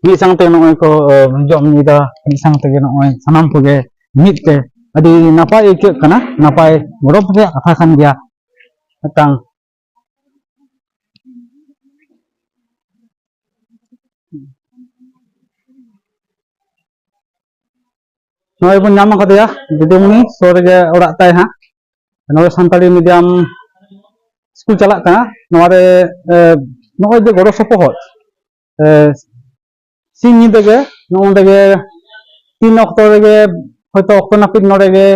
ᱢᱤᱫ ᱥᱟᱶᱛᱮ ᱱᱚᱜᱼᱚᱭ ᱠᱚ, ᱮ, ᱡᱚᱢ ᱧᱩᱭᱮᱫᱟ, ᱢᱤᱫ ᱥᱟᱶ ᱛᱮᱜᱮ ᱱᱚᱜᱼᱚᱭ ᱥᱟᱱᱟᱢ ᱠᱚᱜᱮ ᱢᱤᱫ ᱛᱮ ᱟᱹᱰᱤ ᱱᱟᱯᱟᱭ ᱟᱹᱭᱠᱟᱹᱜ ᱠᱟᱱᱟ᱾ ᱱᱟᱯᱟᱭ ᱜᱚᱨᱚᱵᱽ ᱨᱮᱭᱟᱜ ᱠᱟᱛᱷᱟ ᱠᱟᱱ ᱜᱮᱭᱟ ᱢᱤᱫᱴᱟᱝ᱾ ᱱᱚᱜᱼᱚᱭ ᱵᱚᱱ ᱧᱟᱢ ᱟᱠᱟᱫᱮᱭᱟ ᱫᱤᱫᱤᱢᱩᱱᱤ, ᱥᱩᱨ ᱨᱮᱜᱮ ᱚᱲᱟᱜ ᱛᱟᱭ ᱦᱟᱸᱜ᱾ ᱱᱚᱜᱼᱚᱭ ᱥᱟᱱᱛᱟᱲᱤ ᱢᱤᱰᱤᱭᱟᱢ ᱥᱠᱩᱞ ᱪᱟᱞᱟᱜ ᱠᱟᱱᱟ᱾ ᱱᱚᱣᱟ ᱨᱮ, ᱮ, ᱱᱚᱜᱼᱚᱭ ᱡᱮ ᱜᱚᱲᱚ ᱥᱚᱯᱚᱦᱚᱫ, ᱮ, ᱥᱤᱧ ᱧᱤᱫᱟᱹ ᱜᱮ ᱱᱚᱜᱼᱚ ᱱᱚᱰᱮ ᱜᱮ ᱛᱤᱱ ᱚᱠᱛᱚ ᱨᱮᱜᱮ ᱦᱚᱭᱛᱳ ᱚᱠᱛᱚ ᱱᱟᱹᱯᱤᱛ ᱱᱚᱰᱮ ᱜᱮ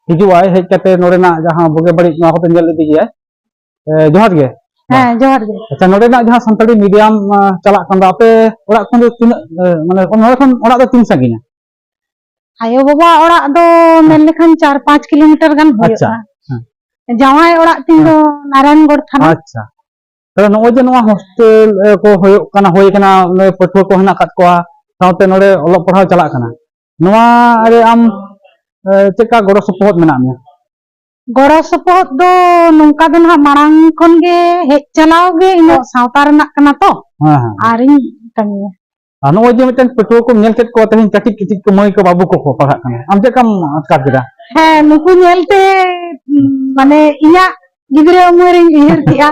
ᱦᱤᱡᱩᱜᱼᱟᱭ, ᱦᱮᱡ ᱠᱟᱛᱮ ᱱᱚᱰᱮᱱᱟᱜ ᱡᱟᱦᱟᱸ ᱵᱩᱜᱤ ᱵᱟᱹᱲᱤᱡ ᱱᱚᱣᱟ ᱠᱚᱫᱚ ᱧᱮᱞ ᱤᱫᱤ ᱜᱮᱭᱟᱭ᱾ ᱮ, ᱡᱚᱦᱟᱨ ᱜᱮ᱾ ᱦᱮᱸ, ᱡᱚᱦᱟᱨ ᱜᱮ᱾ ᱟᱪᱪᱷᱟ, ᱱᱚᱰᱮᱱᱟᱜ ᱡᱟᱦᱟᱸ ᱥᱟᱱᱛᱟᱲᱤ ᱢᱤᱰᱤᱭᱟᱢ ᱪᱟᱞᱟᱜ ᱠᱟᱱ ᱫᱚ, ᱟᱯᱮ ᱚᱲᱟᱜ ᱠᱷᱚᱱ ᱫᱚ ᱛᱤᱱᱟᱹᱜ, ᱢᱟᱱᱮ ᱱᱚᱰᱮ ᱠᱷᱚᱱ ᱚᱲᱟᱜ ᱫᱚ ᱛᱤᱱ ᱥᱟᱺᱜᱤᱧᱟ? ᱟᱭᱳ ᱵᱟᱵᱟ ᱚᱲᱟᱜ ᱫᱚ ᱢᱮᱱ ᱞᱮᱠᱷᱟᱱ ᱪᱟᱨ ᱯᱟᱸᱪ ᱠᱤᱞᱳᱢᱤᱴᱟᱨ ᱜᱟᱱ ᱦᱩᱭᱩᱜᱼᱟ᱾ ᱟᱪᱪᱷᱟ᱾ ᱦᱮᱸ᱾ ᱡᱟᱶᱟᱭ ᱚᱲᱟᱜ ᱛᱤᱧ ᱫᱚ ᱱᱟᱨᱟᱭᱚᱱᱜᱚᱲ ᱛᱷᱟᱱᱟ᱾ ᱟᱪᱪᱷᱟ᱾ ᱛᱟᱦᱞᱮ ᱱᱚᱜᱼᱚᱭ ᱡᱮ ᱱᱚᱣᱟ ᱦᱳᱥᱴᱮᱞ ᱠᱚ ᱦᱩᱭᱩᱜ ᱠᱟᱱᱟ, ᱦᱩᱭ ᱠᱟᱱᱟ, ᱯᱟᱹᱴᱷᱩᱣᱟᱹ ᱠᱚ ᱦᱮᱱᱟᱜ ᱟᱠᱟᱫ ᱠᱚᱣᱟ, ᱥᱟᱶᱛᱮ ᱱᱚᱰᱮ ᱚᱞᱚᱜ ᱯᱟᱲᱦᱟᱣ ᱪᱟᱞᱟᱜ ᱠᱟᱱᱟ, ᱱᱚᱣᱟ ᱨᱮ ᱟᱢ ᱪᱮᱫᱠᱟ ᱜᱚᱲᱚ ᱥᱚᱯᱚᱦᱚᱫ ᱢᱮᱱᱟᱜ ᱢᱮᱭᱟ? ᱜᱚᱲᱚ ᱥᱚᱯᱚᱦᱚᱫ ᱫᱚ ᱱᱚᱝᱠᱟ ᱫᱚ ᱱᱟᱦᱟᱜ ᱢᱟᱲᱟᱝ ᱠᱷᱚᱱ ᱜᱮ ᱦᱮᱡ ᱪᱟᱞᱟᱣ ᱜᱮ ᱤᱧᱟᱹᱜ ᱥᱟᱶᱛᱟ ᱨᱮᱱᱟᱜ ᱠᱟᱱᱟ ᱛᱚ, ᱦᱮᱸ, ᱦᱮᱸ᱾ ᱟᱨᱤᱧ ᱠᱟᱹᱢᱤᱭᱟ᱾ ᱟᱨ ᱱᱚᱜᱼᱚᱭ ᱡᱮ ᱢᱤᱫᱴᱮᱱ ᱯᱟᱹᱴᱷᱩᱣᱟᱹ ᱠᱚᱢ ᱧᱮᱞ ᱠᱮᱫ ᱠᱚᱣᱟ ᱛᱮᱦᱮᱧ, ᱠᱟᱹᱴᱤᱡ ᱠᱟᱹᱴᱤᱡ ᱠᱚ ᱢᱟᱹᱭ ᱠᱚ ᱵᱟᱹᱵᱩ ᱠᱚᱠᱚ ᱯᱟᱲᱦᱟᱜ ᱠᱟᱱᱟ, ᱟᱢ ᱪᱮᱫ ᱞᱮᱠᱟᱢ ᱟᱴᱠᱟᱨ ᱠᱮᱫᱟ? ᱦᱮᱸ, ᱱᱩᱠᱩ ᱧᱮᱞᱛᱮ, ᱩᱢ, ᱢᱟᱱᱮ ᱤᱧᱟᱹᱜ ᱜᱤᱫᱽᱨᱟᱹ ᱩᱢᱮᱨᱤᱧ ᱩᱭᱦᱟᱹᱨ ᱠᱮᱜᱼᱟ᱾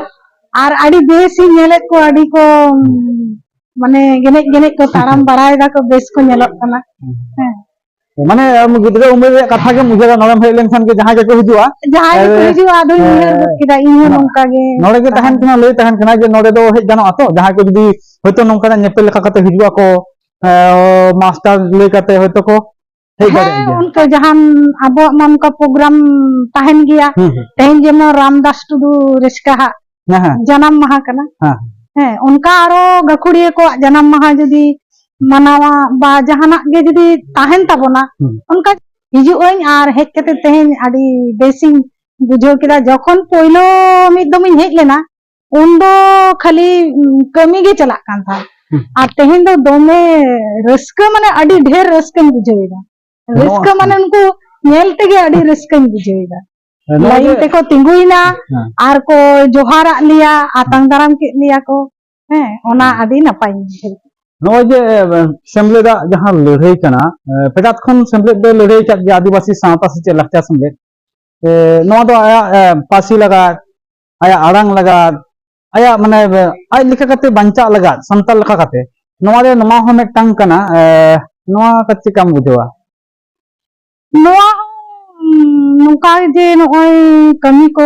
ᱟᱨ ᱟᱹᱰᱤ ᱵᱮᱥ ᱤᱧ ᱧᱮᱞᱮᱫ ᱠᱚᱣᱟ, ᱟᱹᱰᱤ ᱠᱚ, ᱩᱢ, ᱢᱟᱱᱮ ᱜᱮᱱᱮᱡ ᱜᱮᱱᱮᱡ ᱠᱚ ᱛᱟᱲᱟᱢ ᱵᱟᱲᱟᱭ ᱫᱟᱠᱚ, ᱵᱮᱥ ᱠᱚ ᱧᱮᱞᱚᱜ ᱠᱟᱱᱟ᱾ ᱦᱮᱸ᱾ ᱢᱟᱱᱮ ᱟᱢ ᱜᱤᱫᱽᱨᱟᱹ ᱩᱢᱮᱨ ᱨᱮᱭᱟᱜ ᱠᱟᱛᱷᱟ ᱜᱮᱢ ᱩᱭᱦᱟᱹᱨᱟ, ᱱᱚᱰᱮᱢ ᱦᱮᱡ ᱞᱮᱱᱠᱷᱟᱱ ᱜᱮ ᱡᱟᱦᱟᱸᱭ ᱜᱮᱠᱚ ᱦᱤᱡᱩᱜᱼᱟ, ᱡᱟᱦᱟᱸᱭ ᱜᱮᱠᱚ ᱮ, ᱦᱤᱡᱩᱜᱼᱟ, ᱟᱫᱚᱧ ᱮ, ᱩᱭᱦᱟᱹᱨ ᱜᱚᱫ ᱠᱮᱫᱟ, ᱤᱧ ᱦᱚᱸ ᱱᱚ-, ᱱᱚᱝᱠᱟ ᱜᱮ ᱱᱚᱰᱮ ᱜᱮ ᱛᱟᱦᱮᱱ ᱛᱟᱦᱮᱱ᱾ ᱠᱟᱱᱟ, ᱞᱟᱹᱭ ᱛᱟᱦᱮᱱ ᱠᱟᱱᱟ ᱡᱮ ᱱᱚᱰᱮ ᱫᱚ ᱦᱮᱡ ᱜᱟᱱᱚᱜᱼᱟ ᱛᱚ, ᱡᱟᱦᱟᱸᱭ ᱠᱚ ᱡᱩᱫᱤ ᱦᱚᱭᱛᱳ ᱱᱚᱝᱠᱟᱱᱟᱜ ᱧᱮᱯᱮᱞ ᱞᱮᱠᱟ ᱠᱟᱛᱮ ᱦᱤᱡᱩᱜ ᱟᱠᱚ, ᱮ, ᱢᱟᱥᱴᱟᱨ ᱞᱟᱹᱭ ᱠᱟᱛᱮ ᱦᱚᱭᱛᱳ ᱠᱚ ᱦᱮᱡ ᱫᱟᱲᱮᱭᱟᱜ ᱦᱮᱸ, ᱜᱮᱭᱟ᱾ ᱚᱱᱠᱟ ᱡᱟᱦᱟᱱ ᱟᱵᱚᱣᱟᱜ ᱢᱟ ᱚᱱᱠᱟ ᱯᱨᱳᱜᱨᱟᱢ ᱛᱟᱦᱮᱱ ᱜᱮᱭᱟ᱾ ᱦᱩᱸ, ᱦᱩᱸ᱾ ᱛᱮᱦᱮᱧ ᱡᱮᱢᱚᱱ ᱨᱟᱢᱫᱟᱥ ᱴᱩᱰᱩ ᱨᱮᱥᱠᱟ ᱦᱟᱜ ᱦᱮᱸ, ᱦᱮᱸ᱾ ᱡᱟᱱᱟᱢ ᱢᱟᱦᱟ ᱠᱟᱱᱟ᱾ ᱦᱮᱸ᱾ ᱦᱮᱸ, ᱚᱱᱠᱟ ᱟᱨᱚ ᱜᱟᱹᱠᱷᱩᱲᱤᱭᱟᱹ ᱠᱚᱣᱟᱜ ᱡᱟᱱᱟᱢ ᱢᱟᱦᱟ ᱡᱩᱫᱤ ᱢᱟᱱᱟᱣᱟ ᱵᱟ ᱡᱟᱦᱟᱱᱟᱜ ᱜᱮ ᱡᱩᱫᱤ ᱛᱟᱦᱮᱱ ᱛᱟᱵᱚᱱᱟ, ᱦᱩᱸ᱾ ᱚᱱᱠᱟ ᱦᱤᱡᱩᱜ ᱟᱹᱧ᱾ ᱟᱨ ᱦᱮᱡ ᱠᱟᱛᱮ ᱛᱮᱦᱮᱧ ᱟᱹᱰᱤ ᱵᱮᱥᱤᱧ ᱵᱩᱡᱷᱟᱹᱣ ᱠᱮᱫᱟ᱾ ᱡᱚᱠᱷᱚᱱ ᱯᱳᱭᱞᱳ ᱢᱤᱫ ᱫᱚᱢᱤᱧ ᱦᱮᱡ ᱞᱮᱱᱟ, ᱩᱱᱫᱚ ᱠᱷᱟᱹᱞᱤ, ᱩᱸ, ᱠᱟᱹᱢᱤ ᱜᱮ ᱪᱟᱞᱟᱜ ᱠᱟᱱ ᱛᱟᱦᱮᱸᱫ᱾ ᱦᱩᱸ᱾ ᱟᱨ ᱛᱮᱦᱮᱧ ᱫᱚ ᱫᱚᱢᱮ ᱨᱟᱹᱥᱠᱟᱹ, ᱢᱟᱱᱮ ᱟᱹᱰᱤ ᱰᱷᱮᱨ ᱨᱟᱹᱥᱠᱟᱹᱧ ᱵᱩᱡᱷᱟᱹᱣ ᱮᱫᱟ᱾ ᱱᱚᱣᱟ ᱨᱟᱹᱥᱠᱟᱹ ᱢᱟᱱᱮ ᱩᱱᱠᱩ ᱧᱮᱞ ᱛᱮᱜᱮ ᱟᱹᱰᱤ ᱨᱟᱹᱥᱠᱟᱹᱧ ᱵᱩᱡᱷᱟᱹᱣ ᱮᱫᱟ᱾ ᱱᱚᱜᱼᱚᱭ ᱞᱟᱭᱤᱱ ᱡᱮ ᱛᱮᱠᱚ ᱛᱤᱸᱜᱩᱭᱮᱱᱟ ᱦᱮᱸ᱾ ᱟᱨ ᱠᱚ ᱡᱚᱦᱟᱨᱟᱜ ᱞᱮᱭᱟ, ᱟᱛᱟᱝ ᱫᱟᱨᱟᱢ ᱠᱮᱫ ᱞᱮᱭᱟ ᱠᱚ᱾ ᱦᱮᱸ, ᱚᱱᱟ ᱦᱮᱸ᱾ ᱟᱹᱰᱤ ᱱᱟᱯᱟᱭᱤᱧ ᱵᱩᱡᱷᱟᱹᱣ ᱠᱮᱫᱟ᱾ ᱱᱚᱜᱼᱚᱭ ᱡᱮ, ᱮ, ᱥᱮᱢᱞᱮᱫᱟᱜ ᱡᱟᱦᱟᱸ ᱞᱟᱹᱲᱦᱟᱹᱭ ᱠᱟᱱᱟ, ᱮ, ᱯᱷᱮᱰᱟᱛ ᱠᱷᱚᱱ ᱥᱮᱢᱞᱮᱫ ᱫᱚᱭ ᱞᱟᱹᱲᱦᱟᱹᱭ ᱟᱠᱟᱫ ᱜᱮᱭᱟ, ᱟᱹᱫᱤᱵᱟᱹᱥᱤ ᱥᱟᱶᱛᱟ ᱥᱮᱪᱮᱫ ᱞᱟᱠᱪᱟᱨ ᱥᱮᱢᱞᱮᱫ᱾ ᱮ, ᱱᱚᱣᱟ ᱫᱚ ᱟᱭᱟᱜ, ᱮ, ᱯᱟᱹᱨᱥᱤ ᱞᱟᱜᱟᱫ, ᱟᱭᱟᱜ ᱟᱲᱟᱝ ᱞᱟᱜᱟᱫ, ᱟᱭᱟᱜ ᱢᱟᱱᱮ, ᱮ, ᱟᱡ ᱞᱮᱠᱟ ᱠᱟᱛᱮ ᱵᱟᱧᱪᱟᱜ ᱞᱟᱜᱟᱫ, ᱥᱟᱱᱛᱟᱲ ᱞᱮᱠᱟ ᱠᱟᱛᱮ᱾ ᱱᱚᱣᱟ ᱨᱮ ᱱᱚᱣᱟ ᱦᱚᱸ ᱢᱤᱫᱴᱟᱝ ᱠᱟᱱᱟ, ᱮ, ᱱᱚᱣᱟ ᱠᱟᱛᱮ ᱪᱮᱫ ᱞᱮᱠᱟᱢ ᱵᱩᱡᱷᱟᱹᱣᱟ? ᱱᱚᱣᱟ ᱦᱚᱸ, ᱩᱸ, ᱱᱚᱝᱠᱟ ᱡᱮ ᱱᱚᱜᱼᱚᱭ ᱠᱟᱹᱢᱤ ᱠᱚ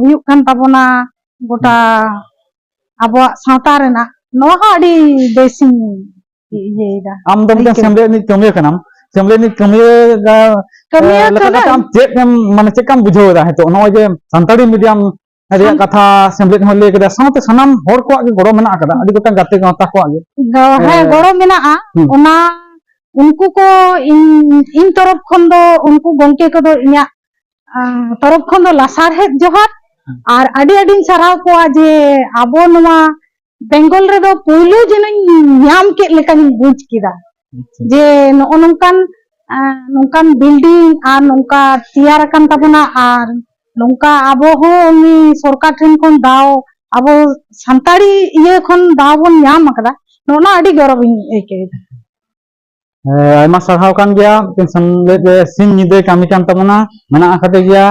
ᱦᱩᱭᱩᱜ ᱠᱟᱱ ᱛᱟᱵᱚᱱᱟ ᱜᱚᱴᱟ ᱦᱩᱸ᱾ ᱟᱵᱚᱣᱟᱜ ᱥᱟᱶᱛᱟ ᱨᱮᱱᱟᱜ, ᱱᱚᱣᱟ ᱦᱚᱸ ᱟᱹᱰᱤ ᱵᱮᱥᱤᱧ ᱤᱭᱟᱹᱭᱮᱫᱟ, ᱟᱢ ᱫᱚ ᱢᱤᱫᱴᱮᱱ ᱟᱹᱭᱠᱟᱹᱣ᱾ ᱥᱮᱢᱞᱮᱫ ᱨᱤᱱᱤᱡ ᱠᱟᱹᱢᱤᱭᱟᱹ ᱠᱟᱱᱟᱢ, ᱥᱮᱢᱞᱮᱫ ᱨᱤᱱᱤᱡ ᱠᱟᱹᱢᱤᱭᱟᱹ, ᱮ, ᱠᱟᱹᱢᱤᱭᱟᱹ ᱞᱮᱠᱟ ᱠᱟᱛᱮ ᱠᱟᱹᱱᱟᱹᱧ᱾ ᱟᱢ ᱪᱮᱫ ᱮᱢ, ᱢᱟᱱᱮ ᱪᱮᱫ ᱞᱮᱠᱟᱢ ᱵᱩᱡᱷᱟᱹᱣ ᱮᱫᱟ ᱱᱤᱛᱚᱜ ᱱᱚᱜᱼᱚᱭ ᱡᱮ ᱥᱟᱱᱛᱟᱲᱤ ᱢᱤᱰᱤᱭᱟᱢ ᱨᱮᱭᱟᱜ ᱠᱟᱛᱷᱟ ᱥᱮᱢᱞᱮᱫ ᱦᱚᱸ ᱞᱟᱹᱭ ᱠᱮᱫᱟ, ᱥᱟᱶᱛᱮ ᱥᱟᱱᱟᱢ ᱦᱚᱲ ᱠᱚᱣᱟᱜ ᱜᱮ ᱜᱚᱲᱚ ᱢᱮᱱᱟᱜ ᱟᱠᱟᱫᱟ, ᱟᱹᱰᱤ ᱜᱚᱴᱟᱝ ᱜᱟᱛᱮ ᱜᱟᱶᱛᱟ ᱠᱚᱣᱟᱜ ᱜᱮ᱾ ᱜᱚ-, ᱦᱮᱸ, ᱦᱮᱸ᱾ ᱜᱚᱲᱚ ᱢᱮᱱᱟᱜᱼᱟ᱾ ᱦᱩᱸ᱾ ᱚᱱᱟ ᱩᱱᱠᱩ ᱠᱚ ᱤᱧ, ᱤᱧ ᱛᱚᱨᱚᱯ ᱠᱷᱚᱱ ᱫᱚ, ᱩᱱᱠᱩ ᱜᱚᱝᱠᱮ ᱠᱚᱫᱚ ᱤᱧᱟᱹᱜ, ᱟᱸ, ᱛᱚᱨᱚᱯ ᱠᱷᱚᱱ ᱫᱚ ᱞᱟᱥᱟᱲᱦᱮᱫ ᱡᱚᱦᱟᱨ᱾ ᱦᱩᱸ᱾ ᱟᱨ ᱟᱹᱰᱤ ᱟᱹᱰᱤᱧ ᱥᱟᱨᱦᱟᱣ ᱠᱚᱣᱟ ᱡᱮ ᱟᱵᱚ ᱱᱚᱣᱟ ᱵᱮᱝᱜᱚᱞ ᱨᱮᱫᱚ ᱯᱩᱭᱞᱩ ᱡᱮᱱᱚᱧ ᱧᱟᱢ ᱠᱮᱫ ᱞᱮᱠᱟᱧ ᱵᱩᱡᱽ ᱠᱮᱫᱟ᱾ ᱟᱪᱪᱷᱟ᱾ ᱡᱮ ᱱᱚᱜᱼᱚ ᱱᱚᱝᱠᱟᱱ, ᱟᱸ, ᱱᱚᱝᱠᱟᱱ building ᱟᱨ ᱱᱚᱝᱠᱟ ᱛᱮᱭᱟᱨ ᱟᱠᱟᱱ ᱛᱟᱵᱚᱱᱟ, ᱟᱨ ᱱᱚᱝᱠᱟ ᱟᱵᱚ ᱦᱚᱸ ᱩᱱᱤ ᱥᱚᱨᱠᱟᱨ ᱴᱷᱮᱱ ᱠᱷᱚᱱ ᱫᱟᱣ, ᱟᱵᱚ ᱥᱟᱱᱛᱟᱲᱤ ᱤᱭᱟᱹ ᱠᱷᱚᱱ ᱫᱟᱣ ᱵᱚᱱ ᱧᱟᱢ ᱟᱠᱟᱫᱟ, ᱱᱚᱜᱼᱚ ᱱᱚᱣᱟ ᱟᱹᱰᱤ ᱜᱚᱨᱚᱵᱤᱧ ᱟᱹᱭᱠᱟᱹᱣ ᱮᱫᱟ᱾ ᱦᱮᱸ, ᱟᱭᱢᱟ ᱥᱟᱨᱦᱟᱣ ᱠᱟᱱ ᱜᱮᱭᱟ, ᱢᱤᱫᱴᱮᱱ ᱥᱮᱢᱞᱮᱫ ᱨᱮ ᱥᱤᱧ ᱧᱤᱫᱟᱹᱭ ᱠᱟᱹᱢᱤ ᱠᱟᱱ ᱛᱟᱵᱚᱱᱟ, ᱢᱮᱱᱟᱜ ᱟᱠᱟᱫᱮ ᱜᱮᱭᱟ᱾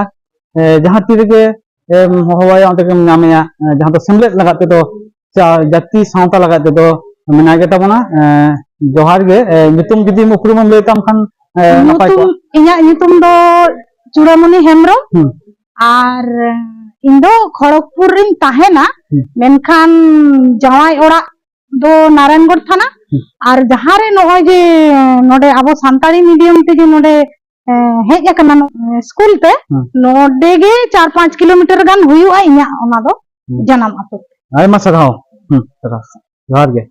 ᱮ, ᱡᱟᱦᱟᱸ ᱛᱤ ᱨᱮᱜᱮ ᱮᱢ ᱦᱚᱦᱚᱣᱟᱭᱟ, ᱚᱸᱰᱮ ᱜᱮᱢ ᱧᱟᱢᱮᱭᱟ᱾ ᱮ, ᱡᱟᱦᱟᱸ ᱫᱚ ᱥᱮᱢᱞᱮᱫ ᱞᱟᱜᱟᱫ ᱛᱮᱫᱚ, ᱪᱟ-, ᱡᱟᱹᱛᱤ ᱥᱟᱶᱛᱟ ᱞᱟᱜᱟᱫ ᱛᱮᱫᱚ ᱢᱮᱱᱟᱭ ᱜᱮ ᱛᱟᱵᱚᱱᱟ᱾ ᱮ, ᱡᱚᱦᱟᱨ ᱜᱮ᱾ ᱮ, ᱧᱩᱛᱩᱢ ᱡᱩᱫᱤᱢ ᱩᱯᱨᱩᱢᱮᱢ ᱞᱟᱹᱭ ᱛᱟᱢ ᱠᱷᱟᱱ, ᱮ, ᱱᱟᱯᱟᱭ ᱧᱩᱛᱩᱢ, ᱠᱚᱜᱼᱟ᱾ ᱤᱧᱟᱹᱜ ᱧᱩᱛᱩᱢ ᱫᱚ ᱪᱩᱲᱟᱹᱢᱩᱱᱤ ᱦᱮᱢᱵᱨᱚᱢ᱾ ᱦᱩᱸ᱾ ᱟᱨ ᱤᱧ ᱫᱚ ᱠᱷᱚᱲᱚᱜᱽᱯᱩᱨ ᱨᱤᱧ ᱛᱟᱦᱮᱱᱟ, ᱦᱩᱸ᱾ ᱢᱮᱱᱠᱷᱟᱱ ᱡᱟᱶᱟᱭ ᱚᱲᱟᱜ ᱫᱚ ᱱᱟᱨᱟᱭᱚᱱᱜᱚᱲ ᱛᱷᱟᱱᱟ᱾ ᱦᱩᱸ᱾ ᱟᱨ ᱡᱟᱦᱟᱸ ᱨᱮ ᱱᱚᱜᱼᱚᱭ ᱡᱮ ᱱᱚᱰᱮ ᱟᱵᱚ ᱥᱟᱱᱛᱟᱲᱤ medium ᱛᱮ ᱡᱮ ᱱᱚᱰᱮ, ᱮ, ᱦᱮᱡ ᱟᱠᱟᱱᱟ, ᱱᱚ-, ᱥᱠᱩᱞ ᱛᱮ, ᱦᱩᱸ᱾ ᱱᱚᱰᱮ ᱜᱮ ᱪᱟᱨ ᱯᱟᱸᱪ ᱠᱤᱞᱳᱢᱤᱴᱟᱨ ᱜᱟᱱ ᱦᱩᱭᱩᱜᱼᱟ ᱤᱧᱟᱹᱜ ᱚᱱᱟ ᱫᱚ ᱦᱩᱸ᱾ ᱡᱟᱱᱟᱢ ᱟᱹᱛᱩ᱾ ᱟᱭᱢᱟ ᱥᱟᱨᱦᱟᱣ᱾ ᱦᱩᱸ, ᱥᱟᱨᱦᱟᱣ᱾ ᱡᱚᱦᱟᱨ ᱜᱮ᱾